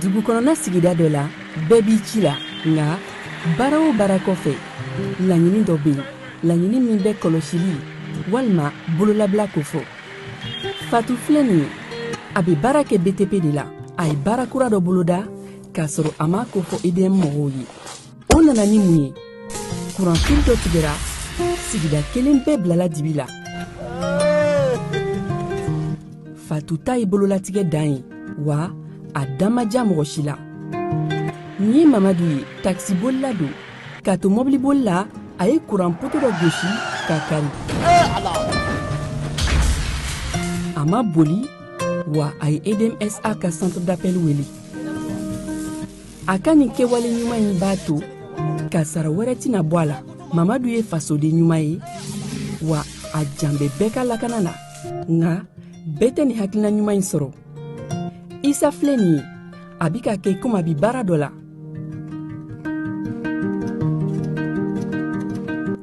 Dugu kɔnɔna sigida dɔ la, bɛɛ b'i ci la, nka baara o baara kɔfɛ, laɲini dɔ bɛ yen, laɲini min bɛ kɔlɔsili walima bololabila kofɔ. Fatu filɛ nin ye, a bɛ baara kɛ BTP de la. A ye baara kura dɔ boloda k'a sɔrɔ a m'a kofɔ EDM mɔgɔw ye. O nana ni mun ye? Kuranfili dɔ tigɛra, sigida kelen bɛɛ bilala dibi la. Fatu ta ye bololatigɛ dan ye, wa a da ma diya mɔgɔ si la. Nin ye Mamadu ye, takisibolila don. K'a to mɔbiliboli la, a ye kuran poto dɔ gosi k'a kari. A ma boli, wa a ye EDMSA ka centre d'appel wele. A ka nin kɛwale ɲuman in b'a to kasara wɛrɛ tɛna bɔ a la. Mamadu ye fasoden ɲuman ye, wa a jan bɛ bɛɛ ka lakana na. Nka bɛɛ tɛ nin hakilina ɲuman in sɔrɔ. Isa filɛ nin ye, a bi ka kɛ komi a bi baara dɔ la,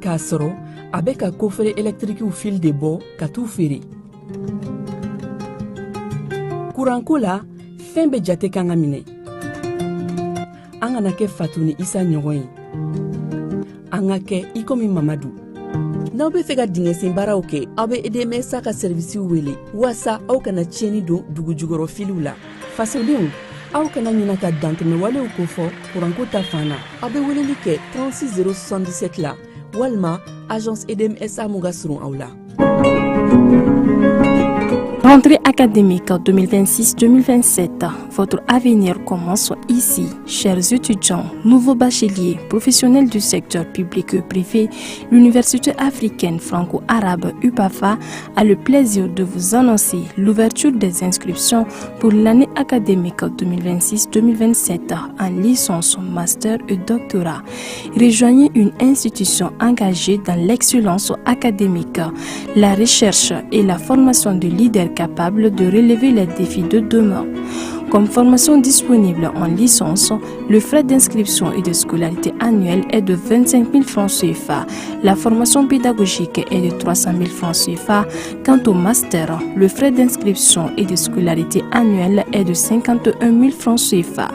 k'a sɔrɔ a bɛ ka kofere ɛlɛtirikiw fil de bɔ ka t'u feere. Kuranko la, fɛn bɛɛ jate kan ka minɛ. An kana kɛ Fatu ni Isa ɲɔgɔn ye, an ka kɛ i komi Mamadu. N'aw bɛ fɛ ka dingɛsen baaraw kɛ, aw bɛ EDMSA ka sɛrivisiw wele waasa aw kana tiɲɛni don dugu jukɔrɔ filiw la. Fasodenw, aw kana ɲina ka dantɛmɛwalew kofɔ kuranko ta fan na. Aw bɛ weleli kɛ 36 077 la walima agence EDMSA mun ka surun aw la. Rentrée académique 2026-2027, votre avenir commence ici. Chers étudiants, nouveaux bacheliers, professionnels du secteur public et privé, l'Université africaine franco-arabe UPAFA a le plaisir de vous annoncer l'ouverture des inscriptions pour l'année académique 2026-2027 en licence, master et doctorat. Rejoignez une institution engagée dans l'excellence académique, la recherche et la formation de leaders capables de relever les défis de demain. Comme formation disponible en licence, le frais d'inscription et de scolarité annuel est de 25 000 francs CFA. La formation pédagogique est de 300 000 francs CFA. Quant au master, le frais d'inscription et de scolarité annuel est de 51 000 francs CFA.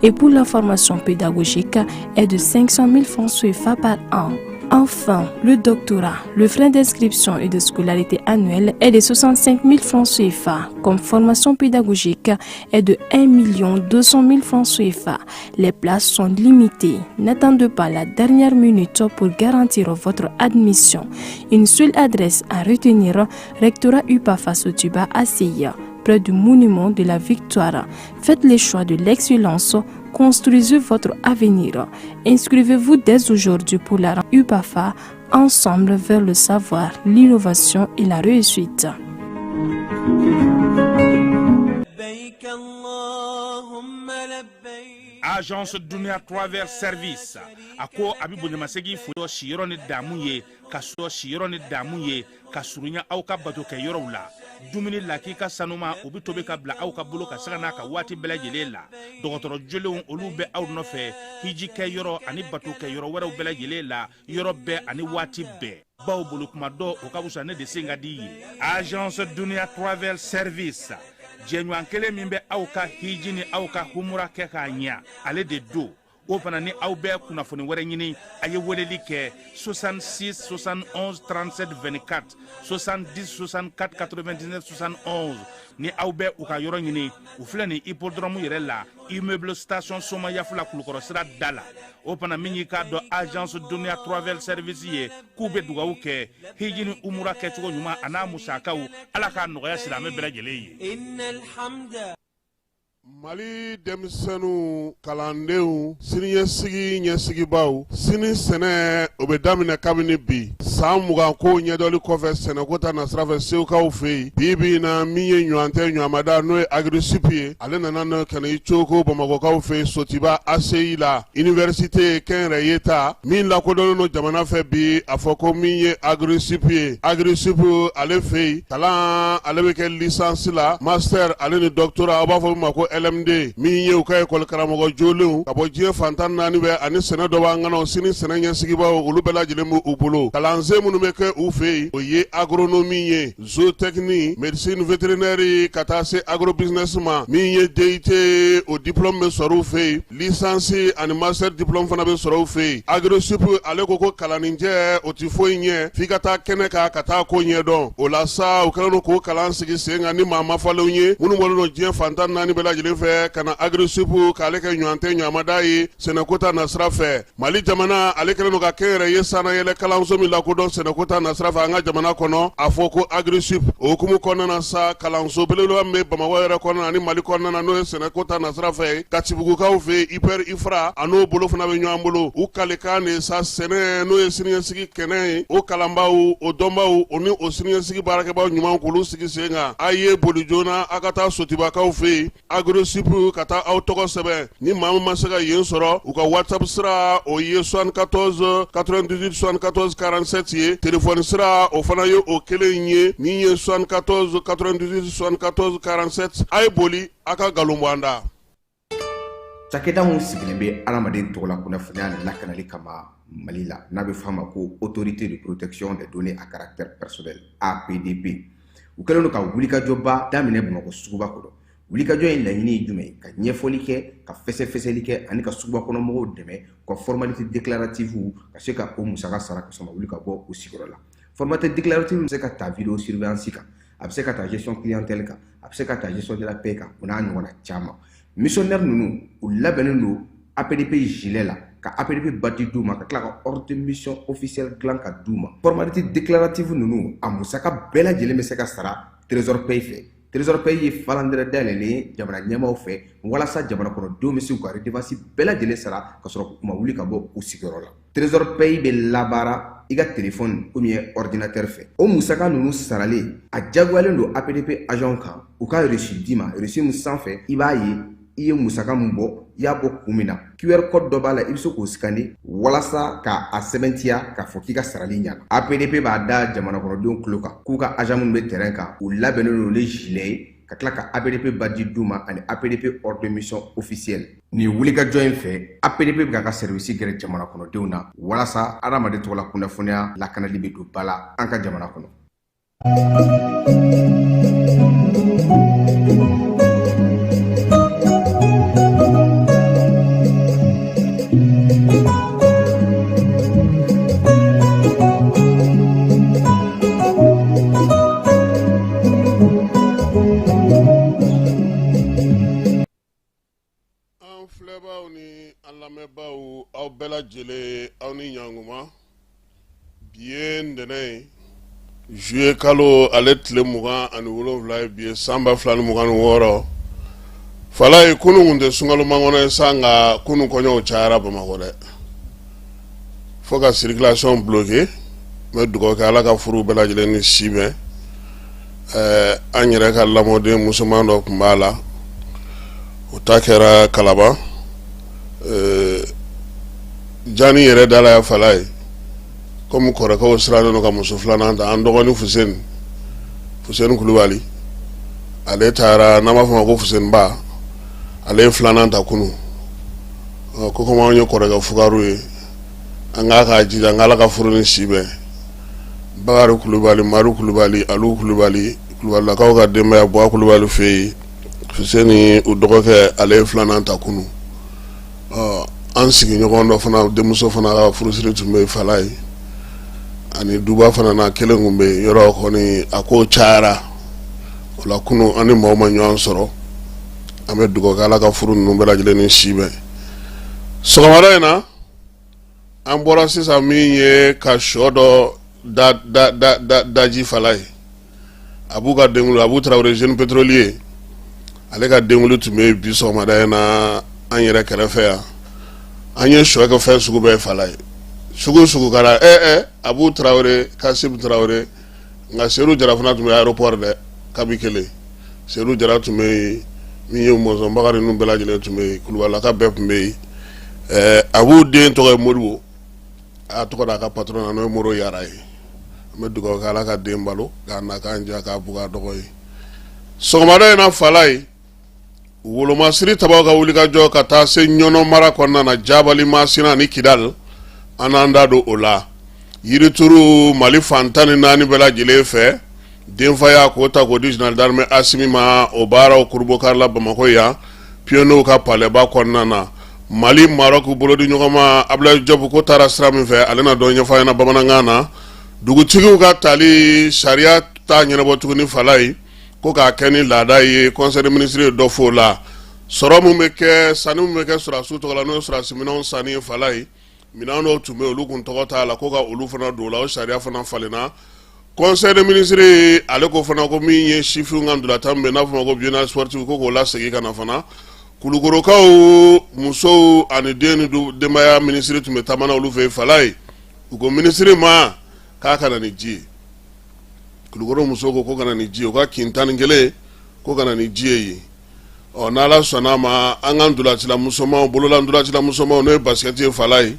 Et pour la formation pédagogique est de 500 000 francs CFA par an. Enfin, le doctorat, le frais d'inscription et de scolarité annuel est de 65 000 francs CFA. Comme formation pédagogique est de 1 200 000 francs CFA. Les places sont limitées. N'attendez pas la dernière minute pour garantir votre admission. Une seule adresse à retenir, Rectorat UPAFA Sotuba ACI, près du monument de la Victoire. Faites le choix de l'excellence. Construisez votre avenir. Inscrivez-vous dès aujourd'hui pour la UPAFA, ensemble vers le savoir, l'innovation et la réussite. لبيك اللهم لبيك. Agence Dunia Travel Service a ko a bɛ bonyamasegin fo siyɔrɔ ni damu ye, ka sɔrɔ siyɔrɔ ni damu ye, ka surunya aw ka bato kɛ yɔrɔw la. Dumuni lakika sanuma, o bɛ tobi ka bila aw ka bolo ka saga n'a ka waati bɛɛ lajɛlen la. Dɔgɔtɔrɔ jolenw, olu bɛ aw nɔfɛ hiji kɛ yɔrɔ ani bato kɛ yɔrɔ wɛrɛw bɛɛ lajɛlen la, yɔrɔ bɛɛ ani waati bɛɛ. Baw bolo kuma dɔ, o ka fisa ne de sen ka di ye. Agence Dunia Travel Service, jɛɲɔgɔn kelen min bɛ aw ka hiji ni aw ka humura kɛ k'a ɲa, ale de don. O fana ni aw bɛ kunnafoni wɛrɛ ɲini, a ye weleli kɛ 66 71 37 24, 70 64 99 71. Ni aw bɛ u ka yɔrɔ ɲini, u filɛ nin hippodrome yɛrɛ la, immeuble station Somayafula, Kulukɔrɔ sira da la. O fana min y'i k'a dɔn agence Dunia Travel Service ye, k'u bɛ dugawu kɛ hiji ni umura kɛcogo ɲuman a n'a musakaw, Ala k'a nɔgɔya silamɛ bɛɛ lajɛlen ye. إن الحمد Mali denmisɛnninw kalandenw siniɲɛsigi ɲɛsigibaw sini sɛnɛ o bɛ daminɛ kabini bi san 20 ko ɲɛdɔli kɔfɛ sɛnɛko ta nasira fɛ segukaw fɛ yen bi bi in na min ye ɲɔgɔn tɛ ɲɔgɔnmada n'o ye Agri-Sup ye ale nana n'o ka na i coko bamakɔkaw fɛ yen sotiba ACI la université kɛnyɛrɛye ta min lakodɔnnen don jamana fɛ bi a fɔ ko min ye Agri-Sup ye Agri-Sup ale fɛ yen kalan ale bɛ kɛ licence la master ale ni doctorat aw b'a fɔ min ma ko LMD min ye u ka ekɔli karamɔgɔ jolenw ka bɔ diɲɛ fan 14 bɛɛ ani sɛnɛ dɔnbaa ŋanaw sini sɛnɛ ɲɛsigibaw olu bɛɛ lajɛlen b'u bolo kalansen minnu bɛ kɛ u fɛ yen o ye agronomie ye zootechnie médecine vétérinaire ka taa se agrobusiness ma min ye DUT o diplôme bɛ sɔrɔ u fɛ yen licence ani master diplôme fana bɛ sɔrɔ u fɛ yen Agri-Sup ale ko ko kalanninjɛ o tɛ foyi ɲɛ f'i ka taa kɛnɛ kan ka taa ko ɲɛdɔn o la sa u kɛlen don k'o kalan sigi sen kan ni maa mafalenw ye minnu bɔlen don diɲɛ fan 14 bɛɛ lajɛlen fɛ ka na Agri-Sup k'ale kɛ ɲɔgɔn tɛ ɲɔgɔnmada ye sɛnɛko ta nasira fɛ Mali jamana ale kɛlen don ka kɛnyɛrɛye sannayɛlɛ kalanso min lakodɔn sɛnɛko ta nasira fɛ an ka jamana kɔnɔ a fɔ ko Agri-Sup o hukumu kɔnɔna na sa kalanso belebeleba min bɛ Bamakɔ yɛrɛ kɔnɔna ani Mali kɔnɔna na n'o ye sɛnɛko ta nasira fɛ Katibugukaw fɛ IPR IFRA a n'o bolo fana bɛ ɲɔgɔn bolo u kalikan de sa sɛnɛ n'o ye siniɲɛsigi kɛnɛ ye o kalanbaaw o dɔnbaaw o ni o siniɲɛsigi baarakɛbaaw ɲuman k'olu sigi sen kan a ye boli joona a ka taa Sotibakaw fɛ yen Agri-Sup ka taa aw tɔgɔ sɛbɛn ni maa min ma se ka yen sɔrɔ u ka WhatsApp sira o ye 74 98 74 47 ye téléphone sira o fana ye o kelen ye min ye 74 98 74 47 a ye boli a ka nkalon bɔ an da. Cakɛda min sigilen bɛ adamaden tɔgɔla kunnafoniya lakanali kama Mali la n'a bɛ f'a ma ko autorité de protection des données à caractère personnel APDP u kɛlen don ka wulikajɔba daminɛ Bamakɔ suguba kɔnɔ wulikajɔ in laɲini ye jumɛn ye ka ɲɛfɔli kɛ ka fɛsɛfɛsɛli kɛ ani ka suguba kɔnɔ mɔgɔw dɛmɛ u ka formalité déclarative ka se ka o musaka sara ka sɔrɔ ka wuli ka bɔ u sigiyɔrɔ la formalité déclarative bɛ se ka ta vidéo surveillance kan a bɛ se ka ta gestion clientèle kan a bɛ se ka ta gestion de la paie kan o n'a ɲɔgɔnna caman missionnaire ninnu u labɛnnen don APDP gilet la ka APDP badge d'u ma ka tila ka ordre de mission officielle dilan ka d'u ma formalité déclarative ninnu a musaka bɛɛ lajɛlen bɛ se ka sara trésor paye fɛ trésor paye ye falandɛrɛ dayɛlɛlen ye jamana ɲɛmaaw fɛ walasa jamana kɔnɔdenw bɛ se k'u ka redevance bɛɛ lajɛlen sara ka sɔrɔ u ma wuli ka bɔ u sigiyɔrɔ la trésor paye bɛ labaara i ka telefɔni ou bien ordinateur fɛ o musaka ninnu saralen a jagoyalen don APDP agent kan u ka reçu d'i ma reçu min sanfɛ i b'a ye i ye musaka min bɔ i y'a bɔ kun min na QR code dɔ b'a la i bɛ se k'o scanner walasa ka a sɛbɛntiya k'a fɔ k'i ka sarali ɲana APDP b'a da jamana kɔnɔdenw tulo kan k'u ka agent minnu bɛ terrain kan u labɛnnen don ni gilet ye ka tila ka APDP badge d'u ma ani APDP ordre de mission officielle nin wulikajɔ in fɛ APDP bɛ k'a ka service gɛrɛ jamana kɔnɔdenw na walasa adamaden tɔgɔla kunnafoniya lakanali bɛ don ba la an ka jamana kɔnɔ. An filɛbaaw ni an lamɛnbaaw aw bɛɛ lajɛlen aw ni ɲankuma bi ye ntɛnɛn ye juillet kalo ale tile 27 ye bi ye san 2026 falaye kunun tun tɛ sunkalo makɔnɔ ye sa nka kunun kɔɲɔw cayara bamakɔ dɛ fo ka circulation bloquer n bɛ dugawu kɛ ala ka furu bɛɛ lajɛlen ni si bɛn an yɛrɛ ka lamɔden musoman dɔ tun b'a la o ta kɛra kalaban jani yɛrɛ dala ya falaye komi kɔrɔkɛw sirannen don ka muso filanan ta an dɔgɔnin fuseni fuseni kulubali ale taara n'an b'a fɔ ma ko fuseniba ale ye filanan ta kunun ko komi anw ye kɔrɔkɛ fugariw ye an k'a k'a jija an k'ala ka furu ni si bɛn bakari kulubali mari kulubali alu kulubali kulubalilakaw ka denbaya buwa kulubali fɛ yen fuseni u dɔgɔkɛ ale ye filanan ta kunun an sigiɲɔgɔn dɔ fana denmuso fana ka furusiri tun bɛ falaye ani duba fana na kelen tun bɛ yen yɔrɔ kɔni a ko cayara o la kunun an ni maaw ma ɲɔgɔn sɔrɔ an bɛ dugawu kɛ ala ka furu ninnu bɛɛ lajɛlen ni si bɛn sɔgɔmada in na an bɔra sisan min ye ka shɔ dɔ daji falaye abu ka denkunli abu tarawele jeune pétrolier Ale ka denkunli tun bɛ bi sɔgɔmada in na an yɛrɛ kɛrɛfɛ yan. An ye shɔ kɛ fɛn sugu bɛɛ Falaye, sugu sugu kɛra. Abu Tarawele, Kasim Tarawele, nka Sedu Jara fana tun bɛ aéroport dɛ. Kabi kelen Sedu Jara tun bɛ yen, min ye Mɔnzɔn Bakari ninnu bɛɛ lajɛlen tun bɛ yen, Kulubalilaka bɛɛ tun bɛ yen. Abu den tɔgɔ ye Modibo, a y'a tɔgɔ da a ka patron na, n'o ye Moro Yara ye. An bɛ dugawu kɛ, Ala ka den balo k'a na k'an diya k'a bugu a dɔgɔ ye. Sɔgɔmada in na Falaye, wolomasiri tabaw ka wulikajɔ ka taa se Ɲɔnɔ mara kɔnɔna na, Jabali, Masina ani Kidal, an n'an da don o la. Yirituru Mali fan 14 bɛɛ lajɛlen fɛ, denfaya k'o ta k'o di général d'armée Asimi ma, o baaraw kurunbonkarila Bamakɔ yan, pionniers ka palɛba kɔnɔna na. Mali Maroc bolodi ɲɔgɔnma, Abdoulaye Diop ko taara sira min fɛ, ale na dɔ ɲɛfɔ an ɲɛna bamanankan na. Dugutigiw ka tali sariya t'a ɲɛnabɔ tuguni Falaye, ko k'a kɛ ni laada ye, conseil des ministres ye dɔ fɔ o la. Sɔrɔ min bɛ kɛ, sanni min bɛ kɛ sɔrɔdasiw tɔgɔ la, n'o ye sɔrɔdasi minɛnw sanni ye Falaye, minɛn dɔw tun bɛ olu kun tɔgɔ t'a la, ko ka olu fana don o la, o sariya fana falenna. Conseil des ministres ale ko fana ko min ye sifinw ka ntolatan min bɛ n'a fɔ ma ko biennale sportive, ko k'o lasegin ka na fana. Kulukorokaw musow ani den ni denbaya minisiri tun bɛ taama na olu fɛ yen Falaye. U ko minisiri ma k'a ka na ni ji ye. Kulukoro musow ko ka na ni ji ye, u ka kin 11 ko ka na ni ji ye yen. Ɔ, n'Ala sɔnna a ma, an ka ntolacila musomanw, bolola ntolacila musomanw, n'o ye basket ye Falaye,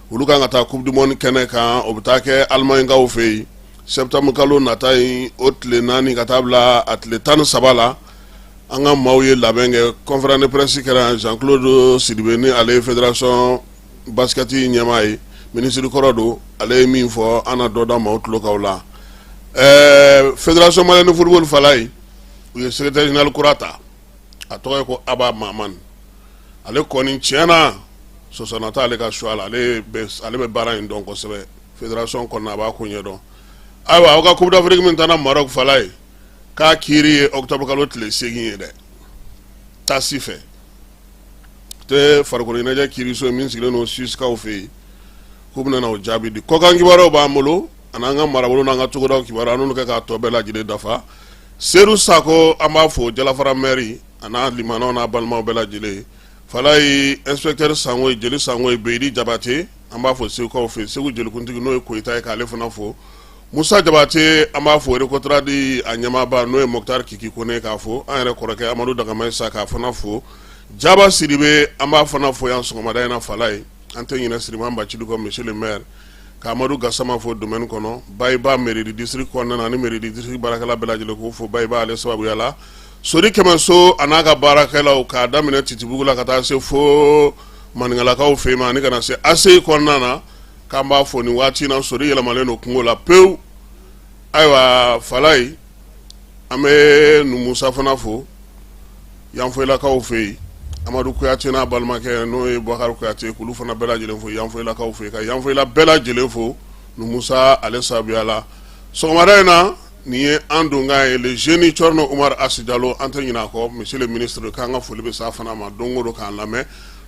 olu kan ka taa coupe du monde kɛnɛ kan. O bɛ taa kɛ Allemagne-kaw fɛ yen septembre kalo nata in, o tile 4 ka taa bila a tile 13 la. An ka maaw ye labɛn kɛ, conférence de presse kɛra. Jean Claude Sidibe, ni ale ye fédération basket ɲɛmaa ye, minisiri kɔrɔ don, ale ye min fɔ, an na dɔ da maaw tulo kan o la. Fédération malienne de football Falaye, u ye secrétaire général kura ta, a tɔgɔ ye ko Aba Mahamani. Ale kɔni, tiɲɛ na, sɔsɔna t'ale ka choix la. Ale bɛ baara in dɔn kosɛbɛ fédération kɔnɔna, a b'a ko ɲɛdɔn. Ayiwa, aw ka coupe d'Afrique min taara Maroc Falaye, k'a kiiri ye octobre kalo tile 8 ye dɛ, TAS fɛ tɛ farikolo ɲɛnajɛ kiiriso ye min sigilen don Suisse-kaw fɛ yen, k'u bɛna o jaabi di. Kɔkan kibaruyaw b'an bolo, ani an ka marabolo n'an ka togodaw kibaruya, an n'olu kɛ k'a tɔ bɛɛ lajɛlen dafa. Sedu Sako, an b'a fo, Jalafara maire, a n'a limanaw n'a balimaw bɛɛ lajɛlen Falaye. Inspecteur Sango, jeli Sango, Beyidi Jabate, an b'a fo Segukaw fɛ, Segu jelikuntigi, n'o ye Koyita ye, k'ale fana fo. Musa Jabate, an b'a fo Recotrade a ɲɛmaaba, n'o ye Moctar Kiki Kone, k'a fo. An yɛrɛ kɔrɔkɛ Amadu Dagamayi k'a fana fo. Jaba Sidibe, an b'a fana fo yan sɔgɔmada in na Falaye. An tɛ ɲinɛ Siriman Bacili kɔ, monsieur le maire, ka Amadu Gasama fo domaine kɔnɔ, Bayiba mairie du district kɔnɔna na, ani mairie du district baarakɛla bɛɛ lajɛlen k'o fo Bayiba ale sababuya la. Sori Kɛmɛso a n'a ka baarakɛlaw, k'a daminɛ Titibugu la ka taa se fo Maninkalakaw fɛ yen, ani ka na se ACI kɔnɔna na, k'an b'a fo nin waati in na. Sori yɛlɛmalen don kungo la pewu. Ayiwa Falaye, an bɛ Numusa fana fo Yanfoyilakaw fɛ yen, Amadu Kuyate n'a balimakɛ, n'o ye Bakari Kuyate, k'olu fana bɛɛ lajɛlen fo Yanfoyilakaw fɛ yen, ka Yanfoyila bɛɛ lajɛlen fo Numusa ale sababuya la. Sɔgɔmada in na, nin ye an donkan ye, le jeune Cɔrɔnɔ Umar Asi Jalo, an tɛ ɲinɛ a kɔ, monsieur le ministre, k'an ka foli bɛ s'a fana ma don o don k'an lamɛn.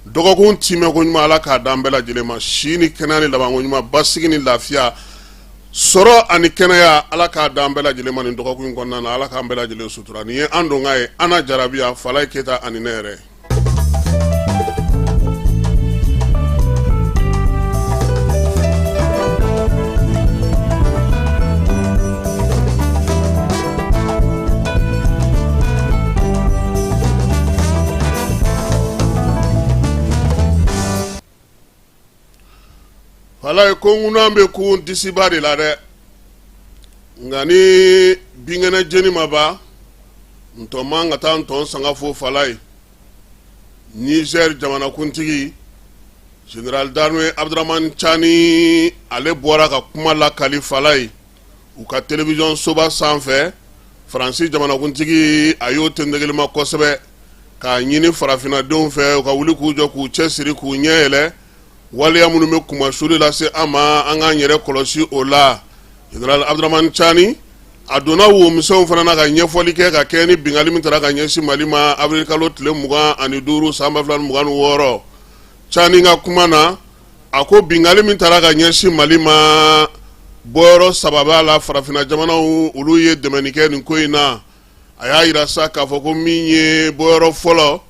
Dɔgɔkun timɛ ko ɲuman, Ala k'a d'an bɛɛ lajɛlen ma, si ni kɛnɛya ni labanko ɲuman, basigi ni lafiya, sɔrɔ ani kɛnɛya, Ala k'a d'an bɛɛ lajɛlen ma nin dɔgɔkun in kɔnɔna na. Ala k'an bɛɛ lajɛlen sutura. Nin ye an donkan ye, Ana Jarabiya, Falaye Keyita ani ne yɛrɛ. Falaye ko ŋunan bɛ kun disiba de la dɛ, nka ni binkɛnɛ jeni ma ban, ntɔn man ka taa ntɔn sanga fo Falaye. Niger jamanakuntigi général d'armée Abdourahamane Tiani, ale bɔra ka kuma lakali Falaye u ka télévision soba sanfɛ. Faransi jamanakuntigi, a y'o tendegelema kosɛbɛ k'a ɲini farafinnadenw fɛ, u ka wuli k'u jɔ, k'u cɛsiri, k'u ɲɛ yɛlɛ. Waleya minnu bɛ kunmasuli lase an ma, an k'an yɛrɛ kɔlɔsi o la. Général Abdourahamane Tiani, a donna womisɛnw fana na ka ɲɛfɔli kɛ ka kɛ ni binkanni min taara ka ɲɛsin Mali ma avril kalo tile 25 san 2026. Tiani ka kuma na, a ko binkanni min taara ka ɲɛsin Mali ma, bɔyɔrɔ saba b'a la. Farafinna jamanaw, olu ye dɛmɛni kɛ nin ko in na. A y'a jira sa k'a fɔ ko min ye bɔyɔrɔ fɔlɔ,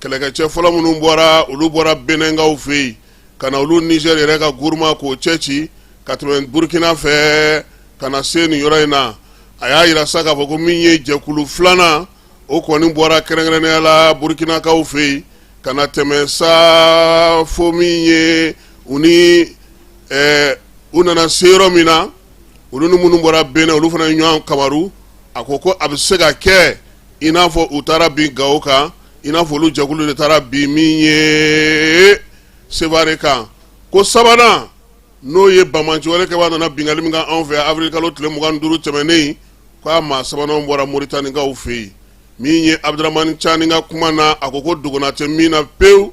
kɛlɛkɛcɛ fɔlɔ minnu bɔra, olu bɔra Benɛnkaw fɛ yen ka na olu Niger yɛrɛ ka Gourma k'o cɛ ci ka tɛmɛ Burkina fɛ ka na se nin yɔrɔ in na. A y'a jira sa k'a fɔ ko min ye jɛkulu filanan, o kɔni bɔra kɛrɛnkɛrɛnnenya la Burkinakaw fɛ yen ka na tɛmɛ sa fo min ye u ni u nana se yɔrɔ min na, olu ni minnu bɔra Benin, olu fana ye ɲɔgɔn kamaru. A ko ko a bɛ se ka kɛ i n'a fɔ u taara bin Gawo kan, i n'a fɔ olu jɛkulu de taara bin min ye Sevare kan. Ko sabanan, n'o ye banbaanciwale kɛbaa nana binkanni min kɛ anw fɛ avril kalo tile 25 tɛmɛnen, k'a maa sabanan bɔra Moritanikaw fɛ yen. Min ye Abudramani Cani ka kuma na, a ko ko dogona tɛ min na pewu,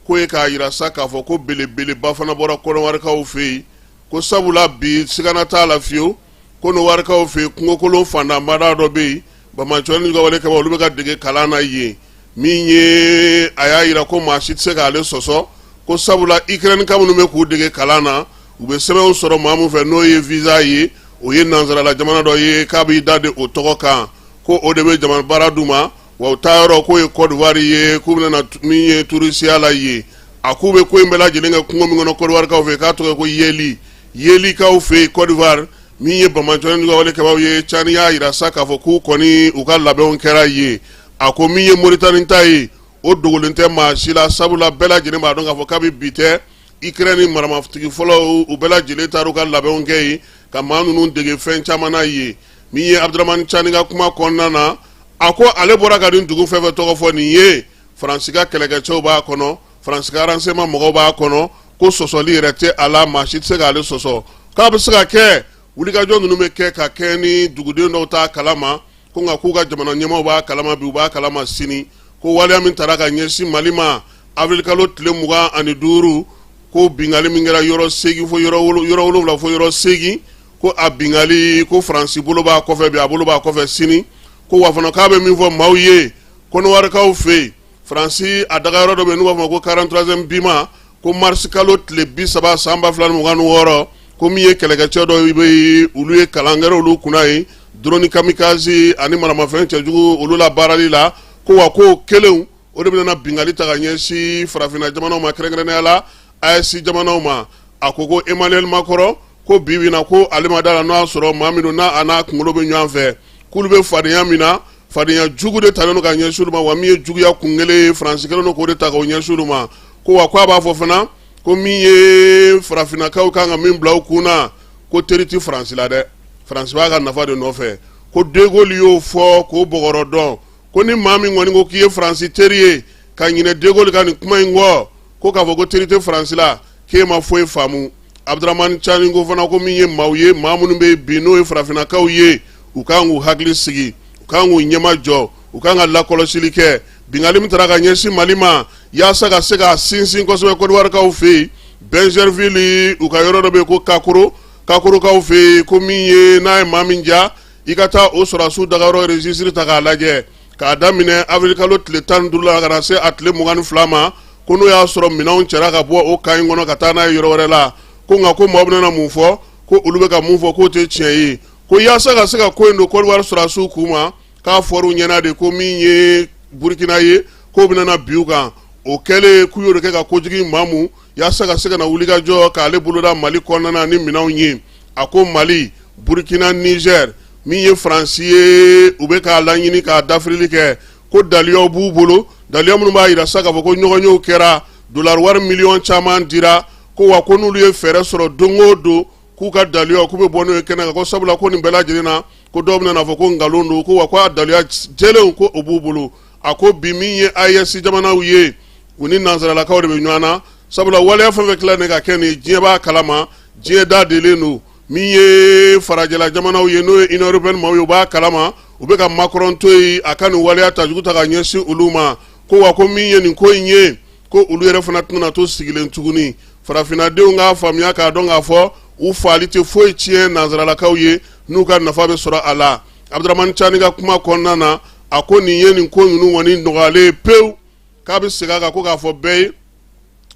k'o ye k'a jira sa k'a fɔ ko belebeleba fana bɔra Kɔnɔwarikaw fɛ yen, ko sabula bi sigana t'a la fiyewu, Kɔnɔwarikaw fɛ yen kungokolon fantanbada dɔ bɛ yen, banbaanciwale ni wale kɛbaa olu bɛ ka dege kalan na yen. Min ye a y'a jira ko maa si tɛ se k'ale sɔsɔ, ko sabula Ukraine ka minnu bɛ k'u dege kalan na, u bɛ sɛbɛnw sɔrɔ maa min fɛ n'o ye visa ye, o ye nansarala jamana dɔ ye k'a b'i da de o tɔgɔ kan, ko o de bɛ jamana baara d'u ma, wa u taa yɔrɔ k'o ye Côte d'Ivoire ye, k'u bɛna min ye tourisiya la yen. A k'u bɛ ko in bɛɛ lajɛlen kɛ kungo min kɔnɔ Kɔdiwarikaw fɛ, k'a tɔgɔ ko Yeli, Yelikaw fɛ yen Côte d'Ivoire. Min ye banbaanciwale ni wale kɛbaaw ye, Cani y'a jira sa k'a fɔ k'u kɔni u ka labɛnw kɛra yen. A ko min ye Moritani ta ye, o dogolen tɛ maa si la, sabula bɛɛ lajɛlen b'a dɔn k'a fɔ kabi bi tɛ, Ukraine maramatigi fɔlɔ u bɛɛ lajɛlen taara u ka labɛnw kɛ yen ka maa ninnu dege fɛn caman na yen. Min ye Abudramani Cani ka kuma kɔnɔna na, a ko ale bɔra ka nin dugu fɛn fɛn tɔgɔ fɔ nin ye, Faransi ka kɛlɛkɛcɛw b'a kɔnɔ, Faransi ka renseignement mɔgɔw b'a kɔnɔ, ko sɔsɔli yɛrɛ tɛ a la, maa si tɛ se k'ale sɔsɔ. K'a bɛ se ka kɛ wulikajɔ ninnu bɛ kɛ ka kɛ ni duguden dɔw t'a kalama, ko nka k'u ka jamana ɲɛmaaw b'a kalama bi, u b'a kalama sini, ko waleya min taara ka ɲɛsin Mali ma avril kalo tile 25, ko binkanni min kɛra yɔrɔ 8 fo yɔrɔ 7 fo yɔrɔ 8, ko a binkanni ko Faransi bolo b'a kɔfɛ bi, a bolo b'a kɔfɛ sini. Ko wa fana k'a bɛ min fɔ maaw ye Kɔnɔwarikaw fɛ yen, Faransi a dagayɔrɔ dɔ bɛ yen n'u b'a fɔ ko 43e BIMA, ko mars kalo tile 30 san 2026, ko min ye kɛlɛkɛcɛ dɔ bɛ yen, olu ye kalan kɛra olu kunna yen drone kamikaze ani maramafɛn cɛjugu olu la baarali la, ko wa k'o kelenw o de bɛna binkanni ta ka ɲɛsin farafinna jamanaw ma, kɛrɛnkɛrɛnnenya la AES jamanaw ma. A ko ko Emmanuel Macron ko bi bi na ko ale ma da la n'o y'a sɔrɔ maa minnu n'a a n'a kunkolo bɛ ɲɔgɔn fɛ, k'olu bɛ fadenya min na, fadenya jugu de talen don ka ɲɛsin olu ma, wa min ye juguya kun kelen ye, Faransi kɛlen don k'o de ta k'o ɲɛsin olu ma. Ko wa ko a b'a fɔ fana ko min ye farafinnakaw kan ka min bila u kun na, ko teri tɛ Faransi la dɛ, Faransi b'a ka nafa de nɔfɛ. Ko De Gaulle y'o fɔ k'o bɔgɔrɔ dɔn, ko ni maa min kɔni ko k'i ye Faransi teri ye ka ɲinɛ De Gaulle ka nin kuma in kɔ, ko k'a fɔ ko teri tɛ Faransi la, k'e ma foyi faamu. Abudramani Cani ko fana ko min ye maaw ye, maa minnu bɛ bi n'o ye farafinnakaw ye, u kan k'u hakili sigi, u kan k'u ɲɛmajɔ, u kan ka lakɔlɔsili kɛ binkanni min taara ka ɲɛsin Mali ma, yaasa ka se k'a sinsin kosɛbɛ Kɔdiwarikaw fɛ yen, Bingerville, u ka yɔrɔ dɔ bɛ yen ko Kakoro, Kakorokaw fɛ yen, ko min ye n'a ye maa min ja, i ka taa o sɔrɔdasiw dagayɔrɔ registre ta k'a lajɛ k'a daminɛ avril kalo tile 15 la ka na se a tile 22 ma, ko n'o y'a sɔrɔ minɛnw cɛra ka bɔ o camp in kɔnɔ ka taa n'a ye yɔrɔ wɛrɛ la. Ko nka ko maaw bɛna mun fɔ, ko olu bɛ ka mun fɔ k'o tɛ tiɲɛ ye, ko yaasa ka se ka ko in don Kɔdiwari sɔrɔdasiw kun ma, k'a fɔr'u ɲɛna de ko min ye Burukina ye, k'o bɛna bin u kan. O kɛlen k'u y'o de kɛ ka kojugu maamu yaasa ka se ka na wulikajɔ k'ale boloda Mali kɔnɔna na ni minɛnw ye. A ko Mali, Burukina, Niger, min ye Faransi ye, u bɛ k'a laɲini k'a dafirili kɛ, ko daliyaw b'u bolo, daliya minnu b'a jira sa k'a fɔ ko ɲɔgɔnyew kɛra, dolari wari miliyɔn caman dira, ko wa ko n'olu ye fɛɛrɛ sɔrɔ don o don k'u ka daliyaw k'u bɛ bɔ n'o ye kɛnɛ kan, ko sabula ko nin bɛɛ lajɛlen na ko dɔw bɛna fɔ ko nkalon don, ko wa ko a daliya jɛlenw ko o b'u bolo. A ko bi min ye AES jamanaw ye, u ni nansaralakaw de bɛ ɲɔgɔn na, sabula waleya fɛn fɛn tila ne ka kɛ nin diɲɛ b'a kalama, diɲɛ da delen don. Min ye farajɛla jamanaw ye, n'o ye Union européenne maaw ye, u b'a kalama, u bɛ ka Macron to yen a ka nin waleya ta jugu ta ka ɲɛsin olu ma. Ko wa ko min ye nin ko in ye, ko olu yɛrɛ fana tɛna to sigilen tuguni. Farafinnadenw k'a faamuya k'a dɔn k'a fɔ u faali tɛ foyi tiɲɛ nansaralakaw ye, n'u ka nafa bɛ sɔrɔ a la. Abudramani Cani ka kuma kɔnɔna na, a ko nin ye nin ko ninnu kɔni nɔgɔyalen ye pewu, k'a bɛ segin a kan ko k'a fɔ bɛɛ ye,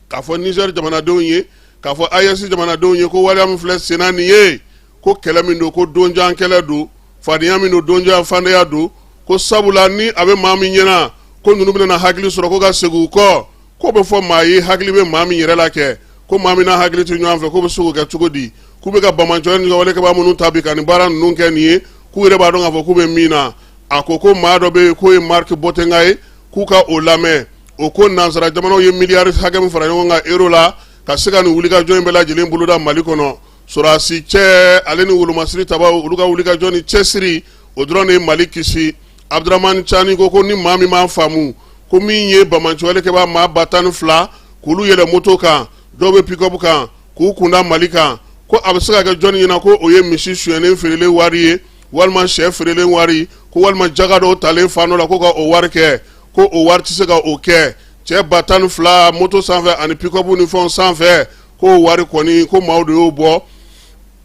k'a fɔ Niger jamanadenw ye, k'a fɔ AES jamanadenw ye, ko waleya min filɛ senna nin ye, ko kɛlɛ min don, ko donjan kɛlɛ don, fadenya min don, donjan fadenya don. Ko Ko sabula ni a bɛ maa min ɲɛna ko ninnu bɛna hakili sɔrɔ ko ka segin u kɔ, k'o bɛ fɔ maa ye hakili bɛ maa min yɛrɛ la kɛ, ko maa min n'a hakili tɛ ɲɔgɔn fɛ, k'o bɛ se k'o kɛ cogo di? K'u bɛ ka banbaanciya ni walekɛbaa minnu ta bi ka nin baara ninnu kɛ nin ye, k'u yɛrɛ b'a dɔn k'a fɔ k'u bɛ min na. A ko ko maa dɔ bɛ yen k'o ye Marc Botenga ye, k'u ka o lamɛn. O ko nansara jamanaw ye miliyari hakɛ min fara ɲɔgɔn kan euro la ka se ka nin wulikajɔ in bɛɛ lajɛlen boloda Mali kɔnɔ, sɔrɔdasi cɛ ale ni wolomasiri tabaw, olu ka wulikajɔ ni cɛsiri, o dɔrɔn de ye Mali kisi. Abdramani Cani ko ko ni maa min m'a faamu ko min ye banbaanciwalekɛbaa maa 12,000 k'olu yɛlɛ moto kan, dɔw bɛ pick-up kan, k'u kunda Mali kan, ko a bɛ se ka kɛ jɔnni ɲɛna ko o ye misi sonyɛnen feerelen wari ye, walima sɛ feerelen wari, ko walima jaga dɔw talen fan dɔ la ko ka o wari kɛ, ko o wari tɛ se ka o kɛ. Cɛ 12,000 moto sanfɛ ani pick-up ni fɛnw sanfɛ, k'o wari kɔni ko maaw de y'o bɔ.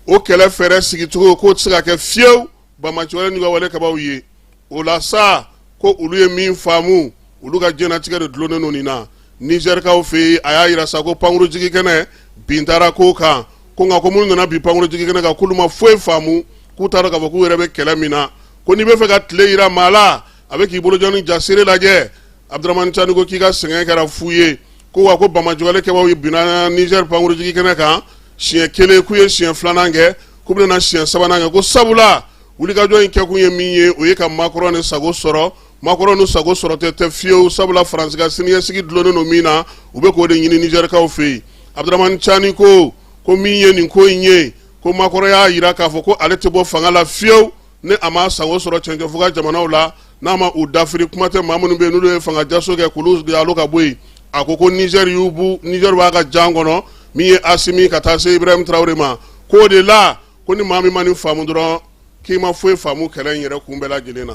O kɛlɛ fɛɛrɛ sigicogo k'o tɛ se ka kɛ fiyewu banbaanciwale n'u ka walekɛbaaw ye. O la sa, ko olu ye min faamu, olu ka diɲɛnatigɛ de dulonnen don nin na. Nizɛrikaw fɛ yen, a y'a jira sa ko pankurujigi kɛnɛ bin taara ko kan, ko nka ko minnu nana bin pankurujigi kɛnɛ kan, k'olu ma foyi faamu, k'u t'a dɔn k'a fɔ k'u yɛrɛ bɛ kɛlɛ min na. Ko n'i bɛ fɛ ka tile jira maa la, a bɛ k'i bolojɔni jasere lajɛ. Abdramani Cani ko k'i ka sɛgɛn kɛra fu ye. Ko wa ko banbaanciwale kɛbaaw ye binna Nizɛri pankurujigi kɛnɛ kan siɲɛ kelen, k'u ye siɲɛ filanan kɛ, k'u bɛna siɲɛ sabanan kɛ, ko sabula wulikajɔ in kɛkun ye min ye, o ye ka Makɔrɔn ni sago sɔrɔ. Makɔrɔn ni sago sɔrɔ tɛ fiyewu, sabula Faransi ka siniɲɛsigi dulonnen don min na, u bɛ k'o de ɲini Nizɛrikaw fɛ yen. Abdramani Cani ko ko min ye nin ko in ye, ko Makɔrɔn y'a jira k'a fɔ ko ale tɛ bɔ fanga la fiyewu ni a ma sago sɔrɔ cɛncɛnfuga jamanaw la, n'a ma u dafiri. Kuma tɛ maa minnu bɛ yen n'olu ye fanga jaso kɛ k'olu yalo ka bɔ yen. A ko ko Nizɛri y'u bu, Nizɛri b'a ka jan kɔnɔ, min ye Asimi ka taa se Ibrahim Traoré ma. K'o de la ko ni maa min ma nin faamu dɔrɔn, k'i ma foyi faamu kɛlɛ in yɛrɛ kun bɛɛ lajɛlen na.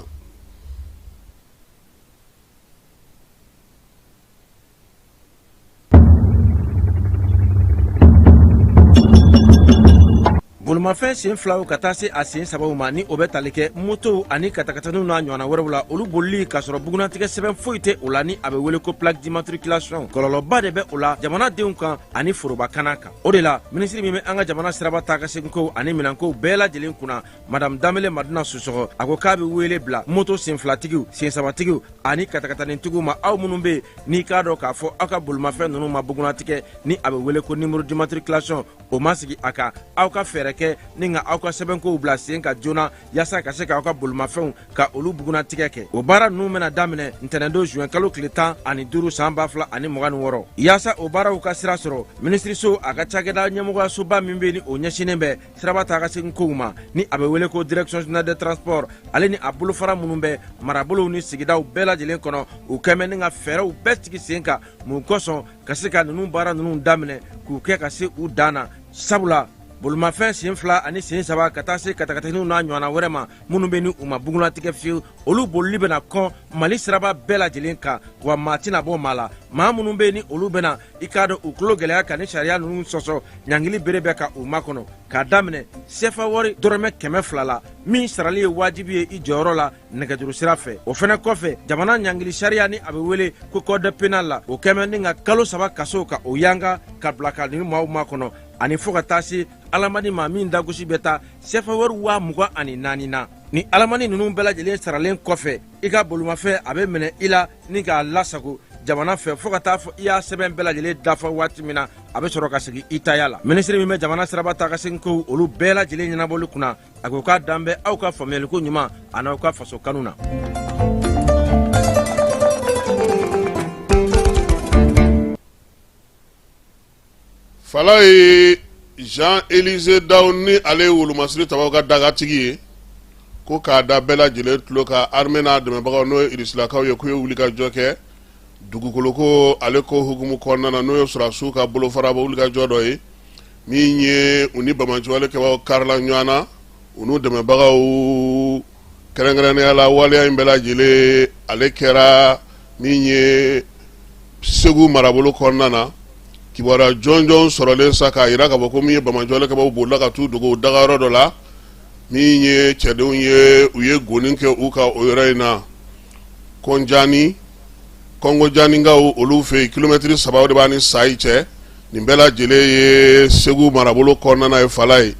Bolimafɛn sen filaw ka taa se a sen sabaw ma, ni o bɛ tali kɛ motow ani katakataniw n'a ɲɔgɔnna wɛrɛw la, olu bolili k'a sɔrɔ bugunnatigɛ sɛbɛn foyi tɛ o la, ni a bɛ wele ko plaque d'immatriculation, kɔlɔlɔba de bɛ o la jamanadenw kan ani forobakana kan. O de la, minisiri min bɛ an ka jamana siraba taa ka seginkow ani minɛnkow bɛɛ lajɛlen kunna, Madame Danbele Madina Sisɔkɔ, a ko k'a bɛ wele bila moto senfilatigiw, sensabatigiw ani katakatanitigiw ma, aw minnu bɛ yen n'i k'a dɔn k'a fɔ aw ka bolimafɛn ninnu ma bugunnatigɛ, ni a bɛ wele ko numéro d'immatriculation, o ma sigi a kan, aw ka fɛɛrɛ kɛ ni ka aw ka sɛbɛnkow bila sen kan joona yaasa ka se k'aw ka bolimafɛnw ka olu bugunnatigɛ kɛ. O baara ninnu bɛna daminɛ ntɛnɛndon juin kalo tile 15 san 2026. Yaasa o baaraw ka sira sɔrɔ, minisiriso a ka cakɛda ɲɛmɔgɔyasoba min bɛ ni o ɲɛsinnen bɛ siraba taa ka segin kow ma, ni a bɛ wele ko direction générale des transports, ale ni a bolofara minnu bɛ marabolow ni sigidaw bɛɛ lajɛlen kɔnɔ, u kɛmɛ ni ka fɛɛrɛw bɛɛ sigi sen kan mun kosɔn ka se ka ninnu baara ninnu daminɛ k'u kɛ ka se u dan na. Sabula bolimafɛn sen fila ani sen saba ka taa se katakataniw n'a ɲɔgɔnna wɛrɛ ma minnu bɛ ni u ma bugunnatigɛ fiyewu, olu bolili bɛna kɔn Mali siraba bɛɛ lajɛlen kan, wa maa tɛna bɔ maa la. Maa minnu bɛ ni olu bɛna i k'a dɔn u tulo gɛlɛya ka ni sariya ninnu sɔsɔ, ɲangili bere bɛ ka u makɔnɔ k'a daminɛ sefa wari dɔrɔmɛ 200 la, min sarali ye wajibi ye i jɔyɔrɔ la nɛgɛjuru sira fɛ. O fɛnɛ kɔfɛ, jamana ɲangili sariya ni a bɛ wele ko code pénal la, o kɛmɛ ni ka kalo 3 kaso ka o yanga ka bila ka nin maaw makɔnɔ, ani fo ka taa se alamani ma min dagosi bɛ taa sefa wari 24,000 na. Ni alamani ninnu bɛɛ lajɛlen saralen kɔfɛ, i ka bolimafɛn a bɛ minɛ i la ni k'a lasago jamana fɛ fo ka taa fɔ i y'a sɛbɛn bɛɛ lajɛlen dafa waati min na, a bɛ sɔrɔ ka segin i taya la. Minisiri min bɛ jamana siraba taa ka segin kow olu bɛɛ lajɛlen ɲɛnabɔli kunna, a ko k'a dan bɛ aw ka faamuyaliko ɲuman an'aw ka faso kanu na. Fala ye Jean Élisée Dao, ni ale ye wolomasiri tabaw ka dagatigi ye, ko k'a da bɛɛ lajɛlen tulo kan, armée n'a dɛmɛbagaw, n'o ye irisilakaw ye, k'u ye wulikajɔ kɛ dugukoloko ale ko hukumu kɔnɔna na, n'o ye sɔrɔdasiw ka bolofara bɔ wulikajɔ dɔ ye min ye u ni banbaanciwale kɛbagaw karila ɲɔgɔn na, u n'u dɛmɛbagaw. Kɛrɛnkɛrɛnnenya la, waleya in bɛɛ lajɛlen ale kɛra min ye Segu marabolo kɔnɔna na. Kibaruya jɔnjɔn sɔrɔlen sa k'a jira k'a fɔ ko min ye banbaanciwale kɛbagaw bolila ka t'u dogo dagayɔrɔ dɔ la, min ye cɛdenw ye, u ye goni kɛ u kan o yɔrɔ in na, Kɔnjani, Kɔngɔjaninkaw olu fɛ yen, kilomɛtiri 3 de b'a ni Sayi cɛ. Nin bɛɛ lajɛlen ye Segu marabolo kɔnɔna ye. Fala ye,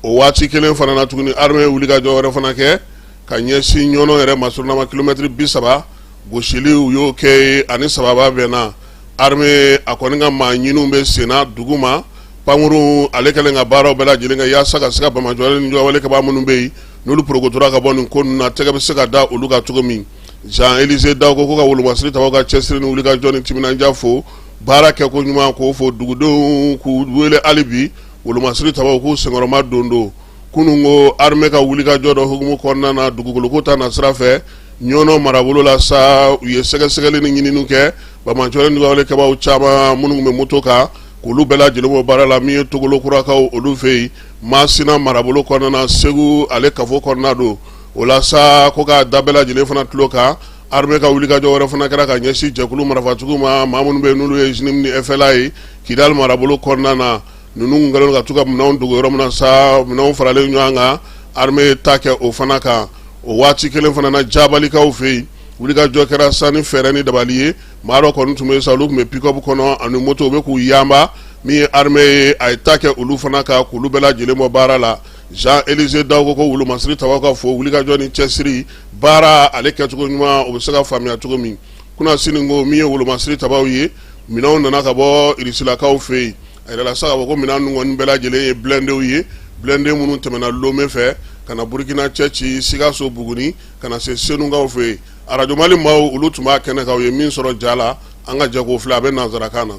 o waati kelen fana na tuguni, armée ye wulikajɔ wɛrɛ fana kɛ ka ɲɛsin Ɲɔnɔ yɛrɛ masurunama kilomɛtiri 30 gosili u y'o kɛ ani sababa bɛnna. Armée a kɔni ka maa ɲiniw bɛ senna dugu ma, pankurun ale kɛlen ka baaraw bɛɛ lajɛlen kɛ yaasa ka se ka banbaanciwale ni juguwalekɛbaa minnu bɛ yen n'olu porokotora ka bɔ nin ko ninnu na, tɛgɛ bɛ se ka da olu kan cogo min. Jean Élisée Dao ko ka wolomasiri tabaw ka cɛsiri ni wulikajɔ ni timinandiya fo, baara kɛko ɲuman k'o fo, dugudenw k'u wele hali bi wolomasiri tabaw k'u senkɔrɔma don don. Kunun ko armée ka wulikajɔ dɔ hukumu kɔnɔna na dugukoloko ta nasira fɛ Ɲɔnɔ marabolo la sa, u ye sɛgɛsɛgɛli ni ɲininiw kɛ banbaanciwale ni juguwalekɛbaaw caman minnu tun bɛ moto kan k'olu bɛɛ lajɛlen bɔ baara la. Min ye Togolokurakaw olu fɛ yen Masina marabolo kɔnɔna na, Segu ale kafo kɔnɔna don. O la sa, ko k'a da bɛɛ lajɛlen fana tulo kan, armée ka wulikajɔ wɛrɛ fana kɛra ka ɲɛsin jɛkulu marifatigiw ma, maa minnu bɛ yen n'olu ye JNIM ni FLA ye Kidali marabolo kɔnɔna na. Ninnu kɛlen ka to ka minɛnw dogo yɔrɔ min na sa, minɛnw faralen ɲɔgɔn kan, armée ye ta kɛ o fana kan. O waati kelen fana na, Jabalikaw fɛ yen, wulikajɔ kɛra sa ni fɛɛrɛ ni dabali ye. Maa dɔ kɔni tun bɛ sa, olu tun bɛ pick-up kɔnɔ ani moto, u bɛ k'u yanba. Min ye armée ye, a ye ta kɛ olu fana kan k'olu bɛɛ lajɛlen bɔ baara la. Jean Élisée Dao ko wolomasiri tabaw ka fo wulikajɔ ni cɛsiri baara ale kɛcogo ɲuman, o bɛ se ka faamuya cogo min. Kunasini ko min ye wolomasiri tabaw ye, minɛnw nana ka bɔ Irisilakaw fɛ yen. A yirala sa k'a fɔ ko minɛn ninnu kɔni bɛɛ lajɛlen ye blindéw ye, blindé minnu tɛmɛna Lome fɛ ka na Burukina cɛ ci Sikaso, Buguni, ka na se Senukaw fɛ yen. Arajo Mali maaw olu tun b'a kɛnɛ kan, u ye min sɔrɔ ja la, an ka jɛ k'o filɛ, a bɛ nansarakan na.